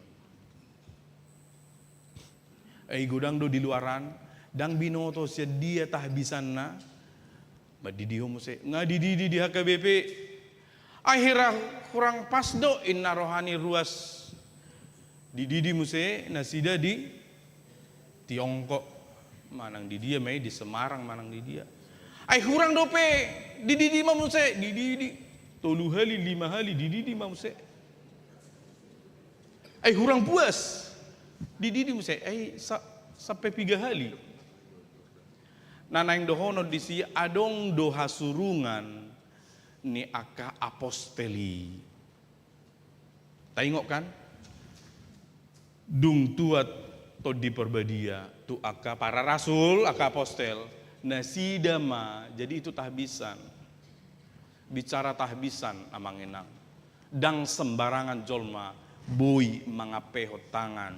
Ai godang do di luaran, ndang binoto sian dia tahbisanna. Mandidi ho muse, nunga dididi di H K B P. Ai hira hurang pas do inna roha ni ruas. Dididi muse nasida di Tiongkok manang di dia ma i, di Semarang manang di dia. Ai hurang dope, dididi ma muse, dididi. Tolu hali, lima hali, dididi ma muse. Ai hurang puas, dididi muse, ai sa-, sampe piga hali. Na naeng dohonon disi, adong do hasurungan ni angka apostel i. Taingot kan? Dung tuat Tondi Parbadia tu angka para rasul, angka apostel, nasida ma jadi itu tahbisan. Bicara tahbisan, amang inang. Ndang sembarangan jolma boi mangampehon tangan.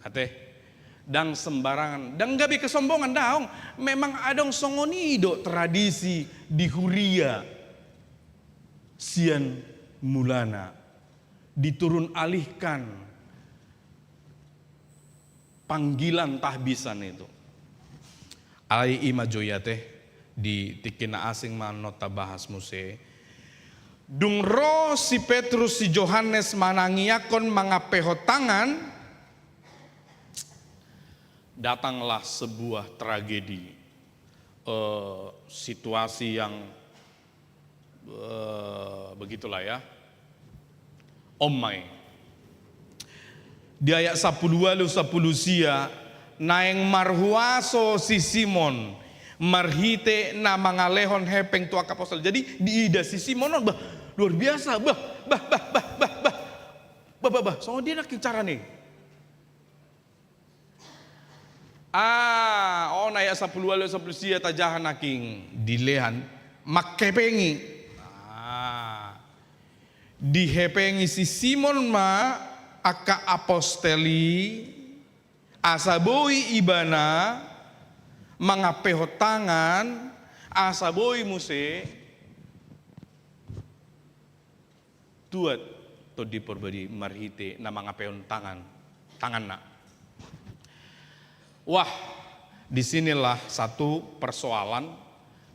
Ate, ndang sembarangan, ndang gabe kesombongan, daong. Memang adong songon i do tradisi di huria sian mulana, diturunalihkan panggilan tahbisan itu. Alai i ma jo i ate, di tingki na asing ma annon tabahas muse. Dung ro si Petrus, si Johannes manangiangkon, mangampehon tangan, datanglah sebuah tragedi, eh, situasi yang, eh, begitulah ya. On ma i. Di ayat sampulu ualu, sampulu sia, naeng marhuaso si Simon marhite na mangalehon hepeng tu angka apostel. Jadi diida si Simon on, bah, luar biasa, bah, bah, bah, songon dia nangkin carana i. Ah, on ayat sampulu ualu, sampulu sia tajaha nangkin, dilehon, manghepengi. Ah, dihepengi si Simon ma angka apostel i, asa boi ibana mangampehon tangan, asa boi muse tuat Tondi Parbadia marhite na mangampehon tangan, tanganna. Wah, di sinilah satu persoalan.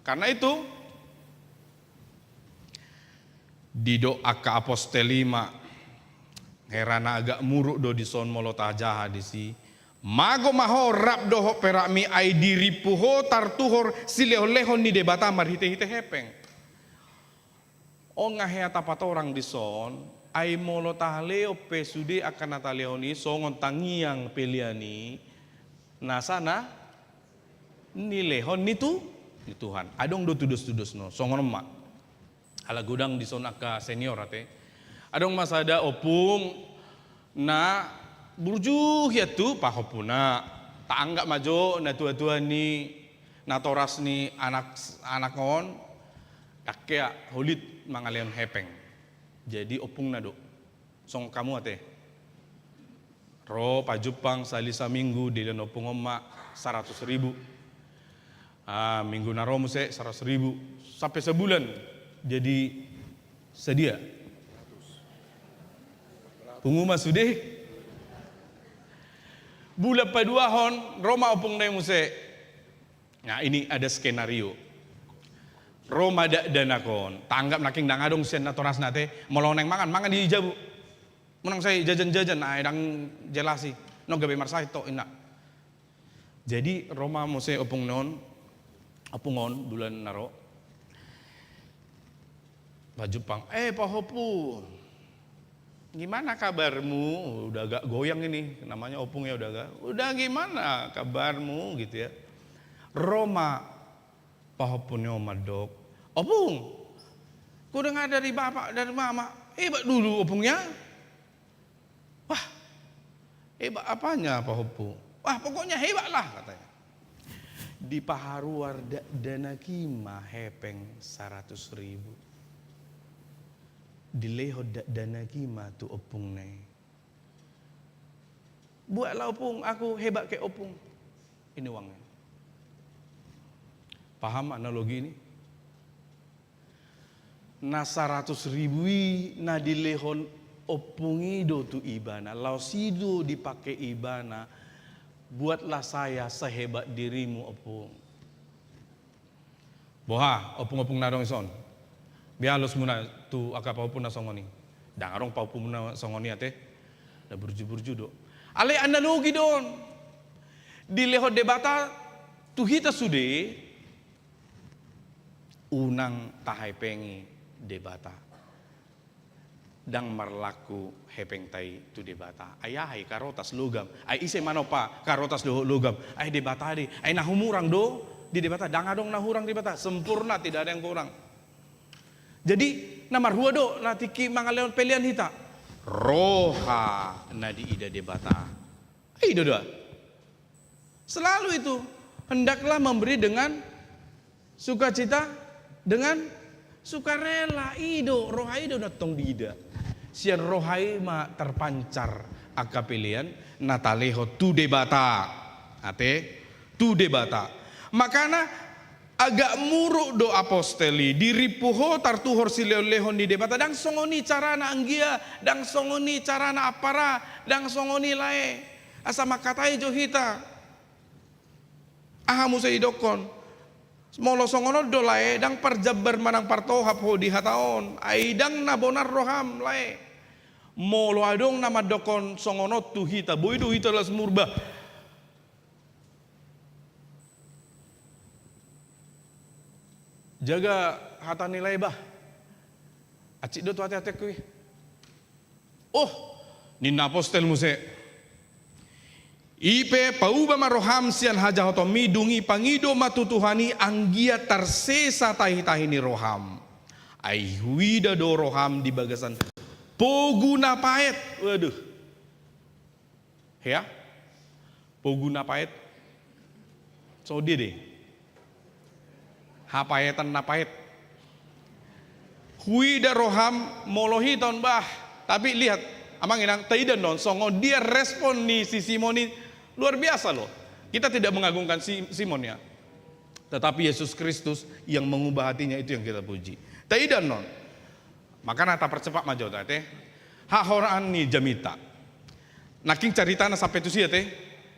Karena itu, didok angka apostel i ma, hera na agak muruk do dison molo tajaha disi. Mago ma ho rap dohot perakmi, ai dirimpu ho tartuhor silehonlehon ni Debata marhitehite hepeng. On nga hea tapatorang dison, ai molo talehon pe sude angka na talehon i songon tangiang pelean i, nasa na nilehon ni Tu-, ni Tuhan. Adong do tudostudosna songon on ma. Ala godang dison angka senior ate. Adong ma sada ompung na burju hian tu pahompuna. Taanggap ma jo natuatua ni natoras ni anak, anak on, dang hea holit mangalehon hepeng. Jadi ompungna do. Songon hamu ate. Ro pajumpang sahali saminggu, dilehon ompung on ma saratus ribu. Ah, minggu na ro muse saratus ribu. Sampe sabulan. Jadi Sadia? Pungu ma sude. Bulan paduahon, ro ma ompungna i muse. Nah, ini ada skenario. Ro ma dakdanak on. Tanggap nangkin ndang adong sian natorasna ate. Molo naeng mangan, mangan di jabu. Manang sai jajan-jajan, ai ndang jelas i. Nunga gabe marsahit tok inna. Jadi ro ma muse ompungna on, ompung on, bulan na ro. Pajumpang, "Eh, pahompu, gimana kabarmu?" Udah agak goyang ini, namanya ompung ya, udah agak, "Udah, gimana kabarmu?" gitu ya. Ro ma pahompu ni on mandok, "Ompung, kudengar dari bapak, dari mama, hebat dulu ompungnya." "Wah, hebat apanya, pahompu?" "Wah, pokoknya hebat lah," katanya. Dipaharuar dakdanak i ma hepeng saratus ribu. Dilehon dakdanak i ma tu ompungna i. "Buatlah, ompung, aku hebat kayak ompung." Ini uangnya. Paham analogi ini? Na saratus ribu i na dilehon ompung i do tu ibana, laos i do dipake ibana, "Buatlah saya sehebat dirimu, ompung." Boha, ompung-ompung na adong dison? Bia alusmuna tu angka pahompu na songon i? Ndang adong pahompu na songon i ate. Na burju-burju do. Alai analogi do on. Dilehon Debata tu hita sude, unang tahepengi Debata. Ndang marlaku hepengta i tu Debata. Ai aha i, karotas, logam? Ai ise manompa karotas dohot logam? Ai Debata do i. Ai na humurang do di Debata? Ndang adong na hurang di Debata. Sempurna, tidak ada yang kurang. Jadi na marhua do na tingki mangalehon pelean hita? Roha na diida Debata. Ai i do da. Selalu itu, hendaklah memberi dengan sukacita, dengan sukarela. I do, roha i do na tong diida. Sian roha i ma terpancar angka pelean na talehon tu Debata. Ate, tu Debata. Makana agak muruk do apostel i, dirimpu ho tartuhor silehon-lehon ni Debata. Ndang songon i carana anggia, ndang songon i carana ampara, ndang songon i lae. Asa mangkatai jo hita. Aha muse idokkon? Molo songon on do lae, ndang parjambar manang partohap ho di hata on, ai ndang na bonar roham lae. Molo adong na mandokkon songon on tu hita, boi do hita las murba. Jaga hata ni lae bah. Hansit do tu ate-atengku i. Oh, ninna apostel muse. I pe pauba ma roham sian hajahotonmi, dung i pangido ma tu Tuhan i anggiat tarsesa tahi-tahi ni roham. Ai huida do roham di bagasan pogu na paet. Waduh. Hea? Pogu na paet. Songon dia do i. Hapaetan na paet. Huida roham molo hita on bah. Tapi lihat, amang inang, taida annon songon dia respon ni si Simon i, luar biasa loh. Kita tidak mengagungkan si Simon ya. Tetapi Yesus Kristus yang mengubah hatinya, itu yang kita puji. Taida annon. Makana taparcepat ma jo ate. Hahorahan ni jamita. Nangkin caritana sampe tusi ate.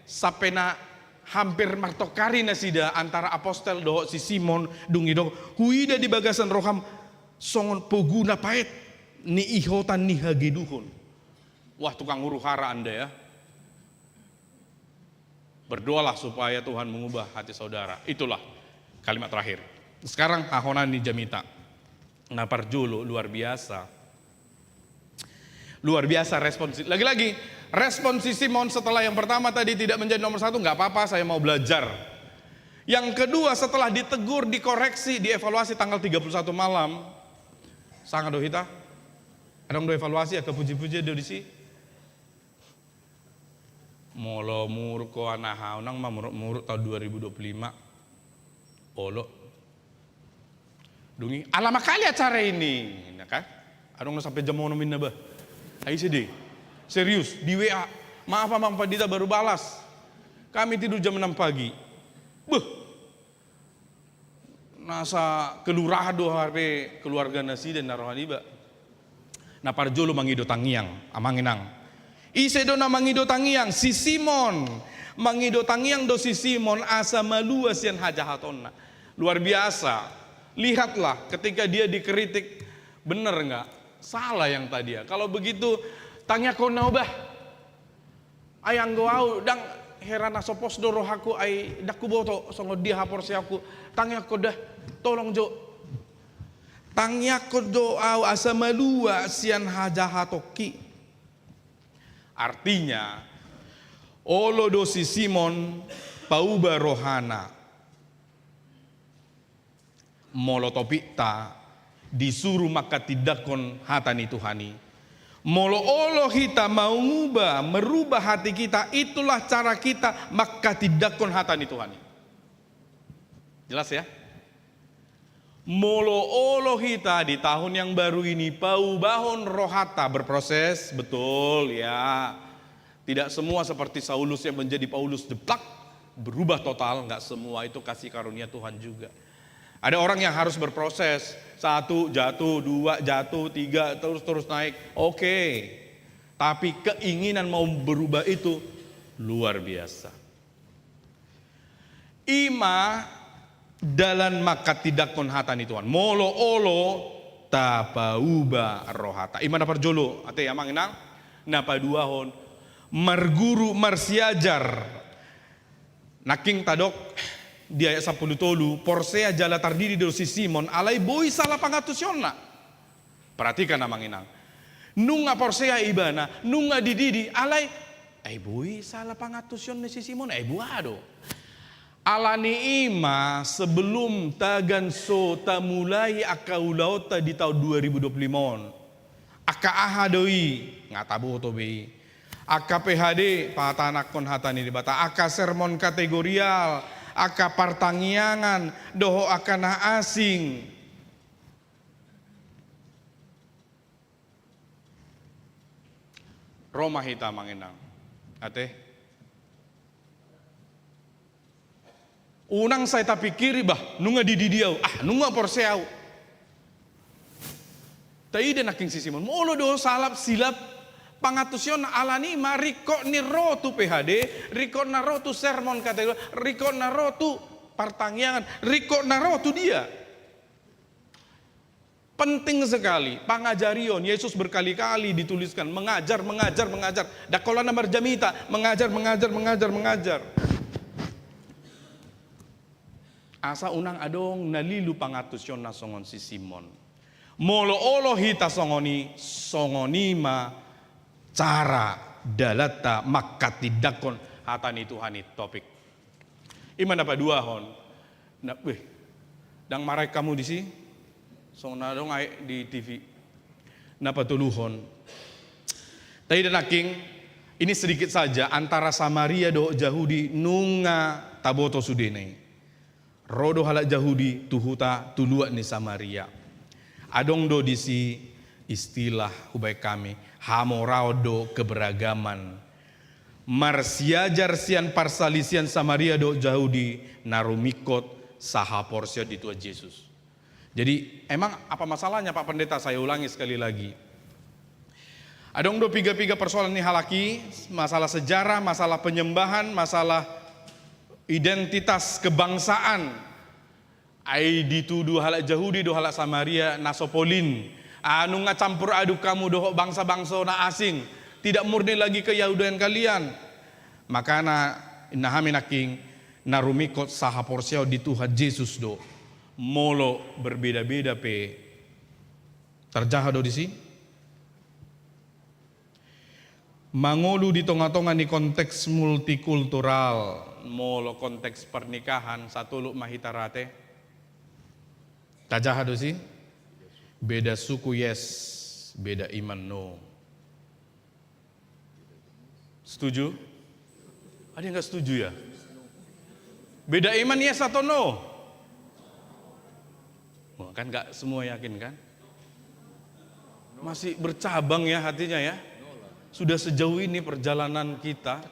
Sampe na hampir martongkari nasida antara apostel dohot si Simon, dung i do, huida di bagasan roham songon pogu na paet, niihotan ni hageduhon. Wah, tukang huru-hara anda ya. Berdoalah supaya Tuhan mengubah hati saudara. Itulah kalimat terakhir. Sekarang hahorahan ni jamita. Na parjolo, luar biasa. Luar biasa respon si, lagi-lagi, respon si Simon setelah yang pertama tadi tidak menjadi nomor satu, nggak apa-apa, saya mau belajar. Yang kedua, setelah ditegur, dikoreksi, dievaluasi tanggal tiga puluh satu malam. Sanga do hita? Adong do evaluasi, angka puji-puji do disi? Molo muruk ho, anahau nang mamuruk-muruk tahun dua ribu dua puluh lima. Olo. Dung i, "Ala ma kali acara ini?" Nah kan? Adong na sampe jam onom inna bah. Ai sedih. Serius, di W A. "Maaf, Amang Pandita, baru balas. Kami tidur jam enam pagi." Beuh. Nasa kelurahan do hape keluarga nasida na roha niba. Na parjolo mangido tangiang, amang inang. Ise do na mangido tangiang? Si Simon. Mangido tangiang do si Simon asa malua sian hajahatonna. Luar biasa. Lihatlah ketika dia dikritik, benar nggak? Salah yang tadi ya. Kalau begitu, tangiangkon na ho bah. Ai anggo au ndang, hera na so pos do rohangku, ai ndang huboto songon dia haporseaonku. Tangiangkon da, tolong jo. Tangiangkon do au asa malua sian hajahatonki. Artinya, olo do si Simon pauba rohana. Molo topikta disuru manghatindanghon hata ni Tuhan i, molo olo hita manguba, merubah hati kita, itulah cara kita manghatindanghon hata ni Tuhan i. Jelas ya? Molo olo hita di tahun yang baru ini paubahon rohata, berproses, betul ya. Tidak semua seperti Saulus yang menjadi Paulus, jeplak, berubah total, nggak semua, itu kasih karunia Tuhan juga. Ada orang yang harus berproses, satu jatuh, dua jatuh, tiga terus-terus naik, oke. Tapi keinginan mau berubah itu luar biasa. Ima dalan manghatindanghon hata ni Tuhan. Molo olo tapauba rohata. Ima na parjolo, ate amang inang, na paduahon, marguru, marsiajar. Nangkin tadok di ayat sampulu tolu, porsea jala tardidi do si Simon, alai boi sala pangantusionna. Perhatikan amang inang. Nunga porsea ibana, nunga dididi, alai, ai boi sala pangantusion ni si Simon, ai boha do. Alani ima sebelum tagan so tamulai angka ulaonta di tahun dua ribu dua puluh lima on. Angka aha do i, nga taboto be i. Angka P H D, pahatahanakkon hata ni Debata, angka sermon kategorial, angka partangiangan, dohot angka na asing. Ro ma hita amang inang. Ate. Unang sai tapingkiri, bah, nunga dididi au, ah, nunga porsea au. Taida nangkin si Simon, molo do salap silap pangantusion, alani ima ringkot ni ro tu P H D, ringkot na ro tu sermon kategorial, ringkot na ro tu partangiangan, ringkot na ro tu dia. Penting sekali pangajarion. Yesus berkali-kali dituliskan mengajar, mengajar, mengajar. Ndang holan na marjamita, mengajar, mengajar, mengajar, mengajar. Asa unang adong na lilu pangantusionna songon si Simon. Molo olo hita songon i, songon i ma cara dalanta manghatindanghon hata ni Tuhan i, topik. Ima na paduahon. Na, weh, ndang maraek hamu disi? Songon na adong aek di T V. Na patoluhon. Taida nangkin, ini sedikit saja, antara Samaria dohot Jahudi nunga taboto sudena i. Ro do halak Jahudi tu huta, tu luat ni Samaria. Adong do disi istilah hubaen hami, hamoraon dohot keberagaman. Marsiajar sian parsalisian Samaria dohot Jahudi na rumingkot sahaporseaon di Tuhan Jesus. Jadi, emang apa masalahnya, Pak Pendeta? Saya ulangi sekali lagi. Adong do piga-piga persoalan ni halak i, masalah sejarah, masalah penyembahan, masalah identitas kebangsaan. Ai ditudu halak Jahudi dohot halak Samaria na so polin. Ah, nunga campur aduk hamu dohot bangsa-bangsa na asing. Tidak murni lagi keyahudaan kalian. Makana, inna hami nangkin, na rumingkot sahaporseaon di Tuhan Jesus do. Molo berbeda-beda pe. Tarjaha do disi? Mangolu di tonga-tonga ni konteks multikultural, molo konteks pernikahan, satolut ma hita ra, ate. Tajaha do disi? Beda suku, yes, beda iman, no. Setuju? Ada yang nggak setuju ya? Beda iman, yes atau no? Wah, kan nggak semua yakin kan? Masih bercabang ya hatinya ya. Sudah sejauh ini perjalanan kita.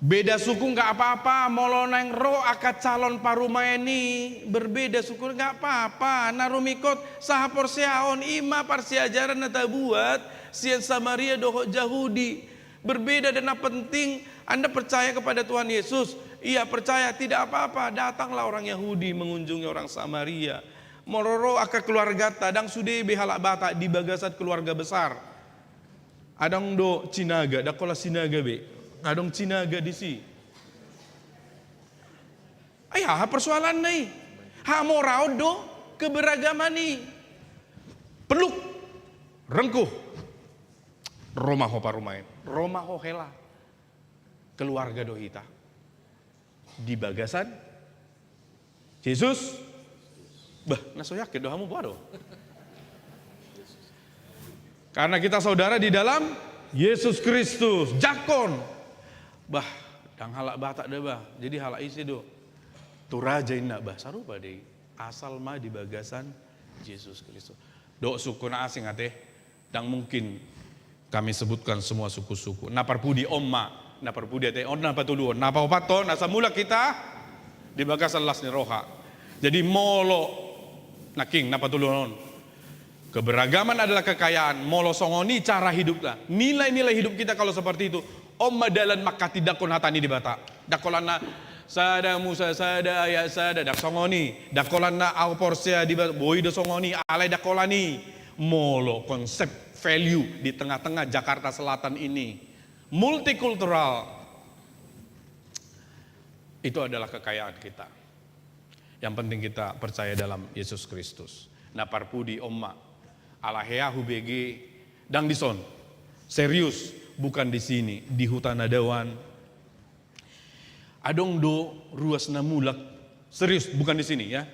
Beda suku nggak apa-apa, molo naeng ro angka calon parumaen i berbeda suku nggak apa-apa, na rumingkot sahaporseaon, i ma parsiajaran na tabuat sian Samaria dohot Jahudi. Berbeda dan na penting Anda percaya kepada Tuhan Yesus, iya percaya, tidak apa-apa, datanglah orang Yahudi mengunjungi orang Samaria. Molo ro angka keluarganta, ndang sude be halak Batak di bagasan keluarga besar. Adong do Sinaga, ndang holan Sinaga be. Adong Sinaga disi. Ai aha persoalanna i? Hamoraon do keberagaman i. Peluk, rengkuh. Ro ma ho parumaen, ro ma ho hela. Keluarga do hita di bagasan Jesus. Bah, na so yakin do hamu, boha do? Karena kita saudara di dalam Yesus Kristus. Jakon. Bah, ndang halak Batak da bah, jadi halak ise do? Toraja inna. Bah, sarupa do i, asal ma di bagasan Jesus Kristus. Dohot suku na asing ate. Ndang mungkin kami sebutkan semua suku-suku. Na parpudi on ma, na parpudi ate, on na patoluhon, na paopathon, asa mulak hita di bagasan las ni roha. Jadi molo, nangkin, na patoluhon on. Keberagaman adalah kekayaan, molo songon i cara hidupta. Nilai-nilai hidup kita kalau seperti itu, on ma dalan manghatindanghon hata ni Debata. Ndang holan na sada Musa, sada ayat sada, ndang songon i. Ndang holan na au porsea di ba-, boi do songon i, alai ndang holan i. Molo konsep value di tengah-tengah Jakarta Selatan ini multikultural, itu adalah kekayaan kita. Yang penting kita percaya dalam Yesus Kristus. Na parpudi on ma, ala hea hubege, ndang dison. Serius, bukan di sini, di huta na dao an. Adong do ruas na mulak, serius, bukan di sini ya,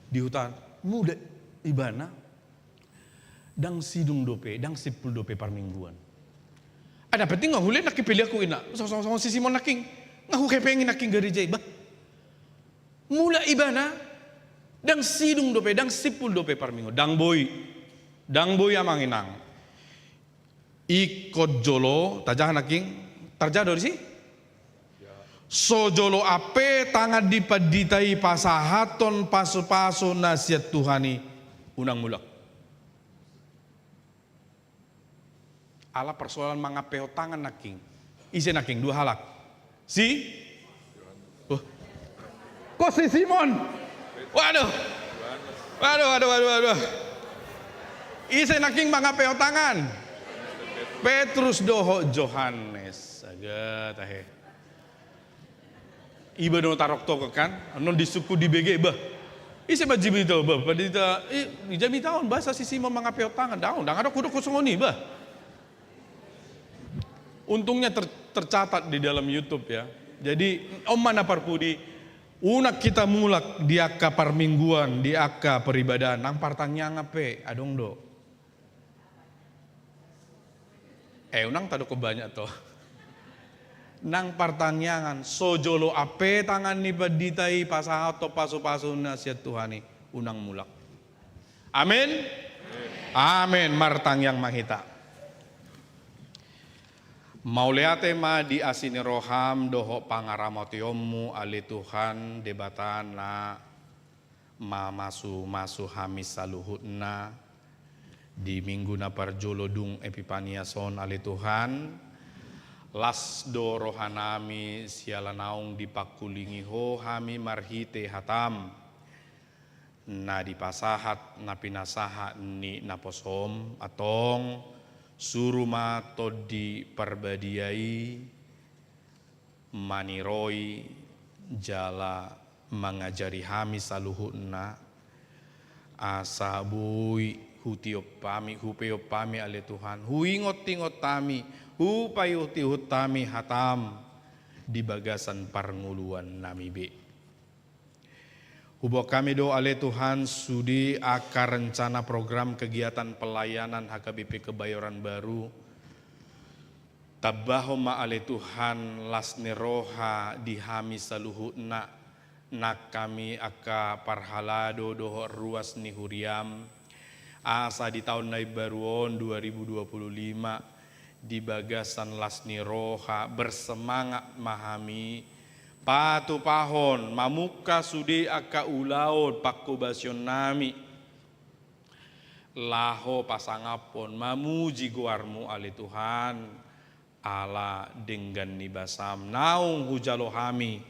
di huta an. Mula ibana, ndang sidung dope, ndang simpul dope parmingguan. Ai na penting nga hule nangkin pilihanku inna, so, so, so, si Simon nangkin, nga huhepengi nangkin gareja i bah. Mula ibana, ndang sidung dope, ndang simpul dope parmingguan, ndang boi, ndang boi amang inang. Ingkon jolo, tajaha nangkin, tarjaha do disi? So jolo ampe tangan ni pandita i pasahathon pasu-pasu na sian Tuhan i, unang mulak. Ala persoalan mangampehon tangan nangkin. Ise nangkin, dua halak. Si? Oh. Kok si Simon? Waduh. Waduh, waduh, waduh, waduh. Ise nangkin mangampehon tangan? Petrus dohot Johannes. Astaga, tahe. Iba do taroktok kan, annon di suku di bege bah. Ise ma jimita bah, pandita, i, jamitahon bah asa si Simon mangampehon tangan, ndang, ndang adong hudok songon i bah. Untungnya ter-, tercatat di dalam YouTube ya. Jadi, on ma na parpudi, unang hita mulak di angka parmingguan, di angka peribadahan, nang partangiangan pe, adong do. Eh, unang tadok banyak to. Nang partangiangan, so jolo ampe tangan ni pandita i pasahathon pasu-pasu na sian Tuhan i, unang mulak. Amin. Amin. Martangiang ma hita. Mauliate ma di asi ni roham dohot pangaramotionmu ale Tuhan Debata na mamasu-masu hami saluhutna di minggu na parjolo dung Epipanias on ale Tuhan. Las do rohanami siala naung dipangkulingi Ho hami marhite hatam na dipasahat na pinasahat ni naposom, antong suru ma Tondi Parbadia i maniroi jala mangajari hami saluhutna, asa boi hutiop hami, hupeop hami ale Tuhan, huingot-ingot hami, hupaihut-ihut hami hatam di bagasan parngoluan nami be. Huboan hami do ale Tuhan sude angka rencana program kegiatan pelayanan H K B P Kebayoran Baru. Tambahon ma ale Tuhan las ni roha di hami saluhutna, nang hami angka parhalado dohot ruas ni huriam, asa di taon na imbaru on dua ribu dua puluh lima, di bagasan las ni roha, bersemangat ma hami patupahon, mamungka sude angka ulaon pangkobasionnami, laho pasangaphon mamuji goarMu ale Tuhan, ala denggan ni basaM naung hujalo hami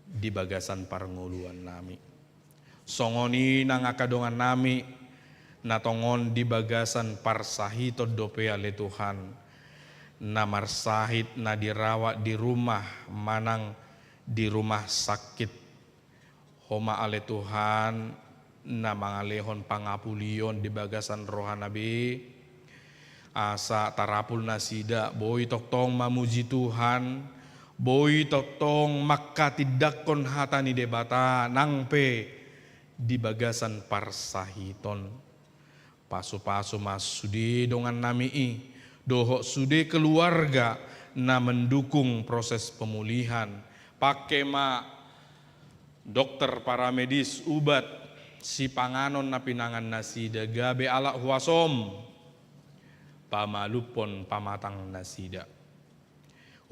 di bagasan parngoluannami. Songon i nang angka dongannami, na tongon di bagasan parsahiton dope ale Tuhan, na marsahit, na dirawat di rumah manang di rumah sakit. Ho ma ale Tuhan, na mangalehon pangapulion di bagasan rohana be, asa tarapul nasida, boi tongtong mamuji Tuhan, boi tongtong mangkatindangkon hata ni Debata, nang pe di bagasan parsahiton. Pasupasu ma sude dongannami i, dohot sude keluarga na mendukung proses pemulihan. Pangke ma dokter, paramedis, ubat, sipanganon na pinangan nasida, gabe alat huasoM pamalumhon pamatang nasida.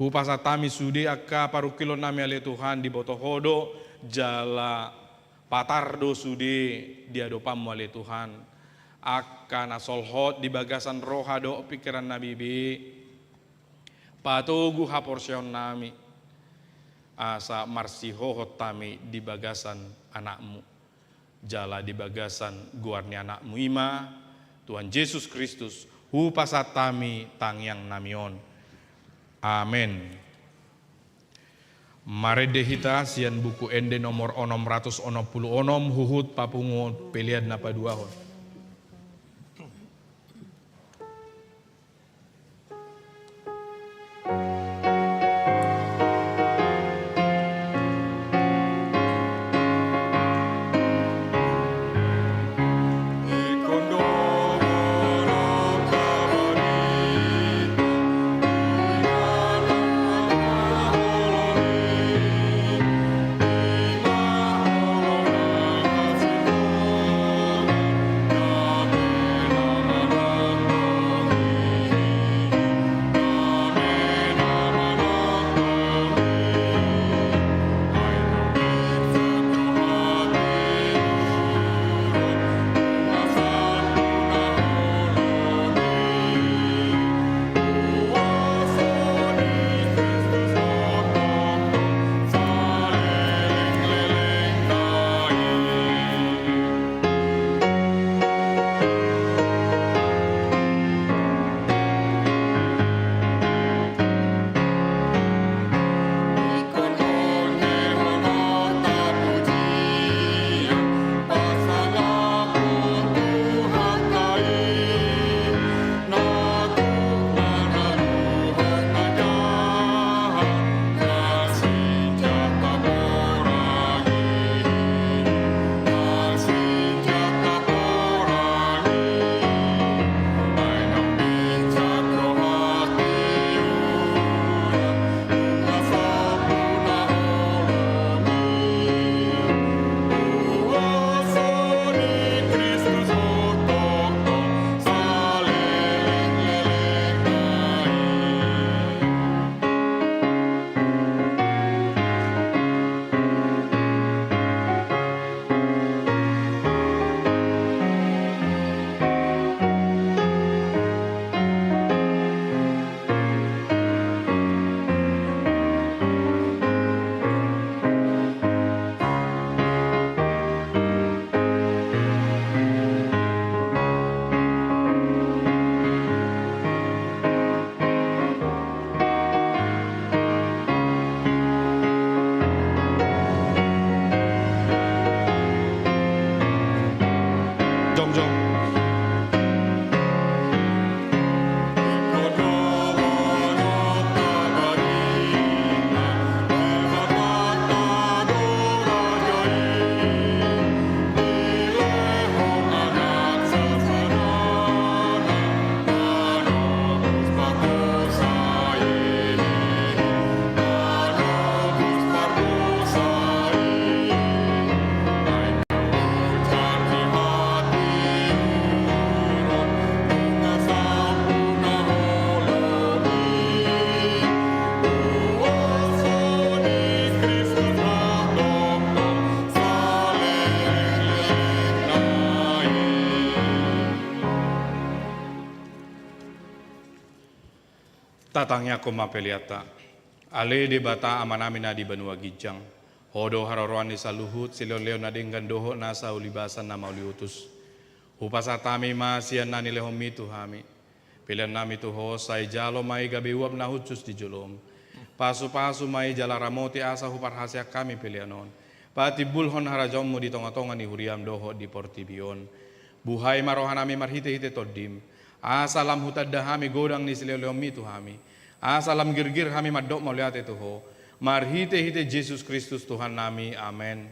Hupasahat hami sude angka parungkilonnami ale Tuhan, diboto Ho do, jala patar do sude di adopanMu ale Tuhan. Angka na solhot di bagasan roha dohot pingkirannami be, patogu haporseaonnami, asa marsihohot hami di bagasan AnakMu, jala di bagasan goar ni AnakMu i ma, Tuhan Jesus Kristus, hupasahat hami tangiangnami on. Amen. Marende hita sian Buku Ende nomor onom ratus onom pulu onom, huhut papungu pelean na paduahon. Tatangiangkon ma peleanta. Ale Debata Amanami na di banua ginjang, Ho do haroroan ni saluhut silehonlehon na denggan dohot nasa ulibasan na mauliutus. Hupasahat hami ma sian na nilehonMi tu hami peleannami tu Ho, sai jalo ma i gabe uap na hushus di joloM. Pasupasu ma i jala ramoti asa huparhaseang hami pelean on patimbulhon harajaonMu di tongatonga ni huriaM dohot di portibi on. Buhai ma rohanami marhitehite TondiM, asa lam hutanda hami godang ni silehonlehonMi tu hami, asa lam girgir hami mandok mauliate tu Ho, marhitehite Jesus Kristus Tuhannami. Amen.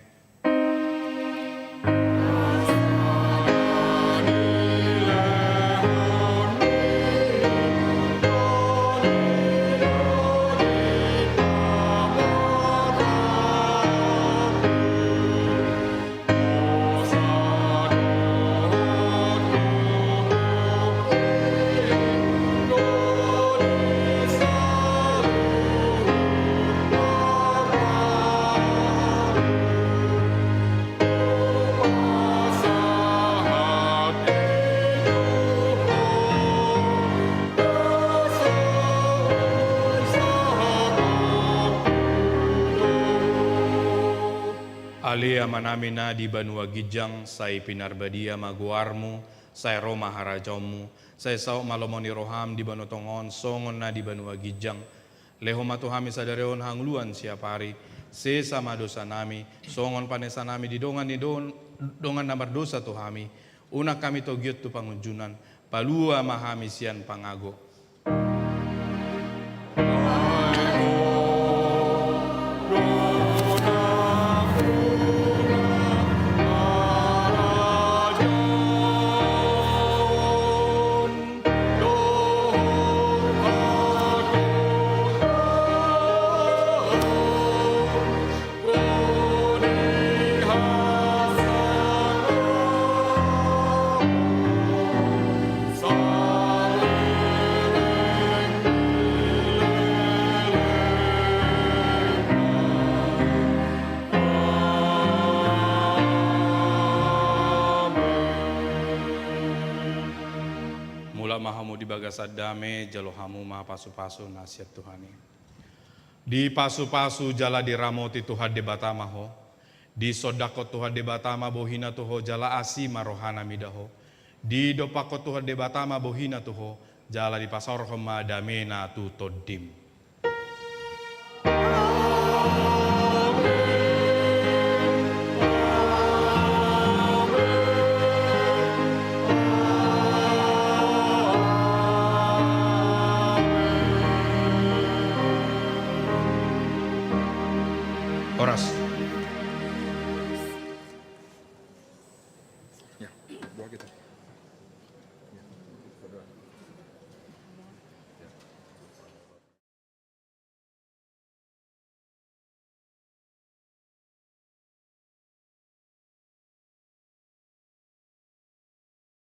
Ale Amanami na di banua ginjang, sai pinarbadia ma goarMu, sai ro ma harajaonMu, sai saut ma lomo ni rohaM di banua tonga on songon na di banua ginjang. Lehon ma tu hami sadari on hangoluan siapari. Sesa ma dosanami, songon panesanami di dongan ni don-, dongan na mardosa tu hami. Unang hami togihon tu pangunjunan, palua ma hami sian pangago. Mulak ma hamu di bagasan dame, jalo hamu ma pasupasu na sian Tuhan i. Dipasupasu jala diramoti Tuhan Debata ma ho. Disondangkon Tuhan Debata ma bohiNa tu ho jala asi ma rohaNa mida ho. Didompakkon Tuhan Debata ma bohiNa tu ho jala dipasaorhon ma dameNa tu tondim. Horas.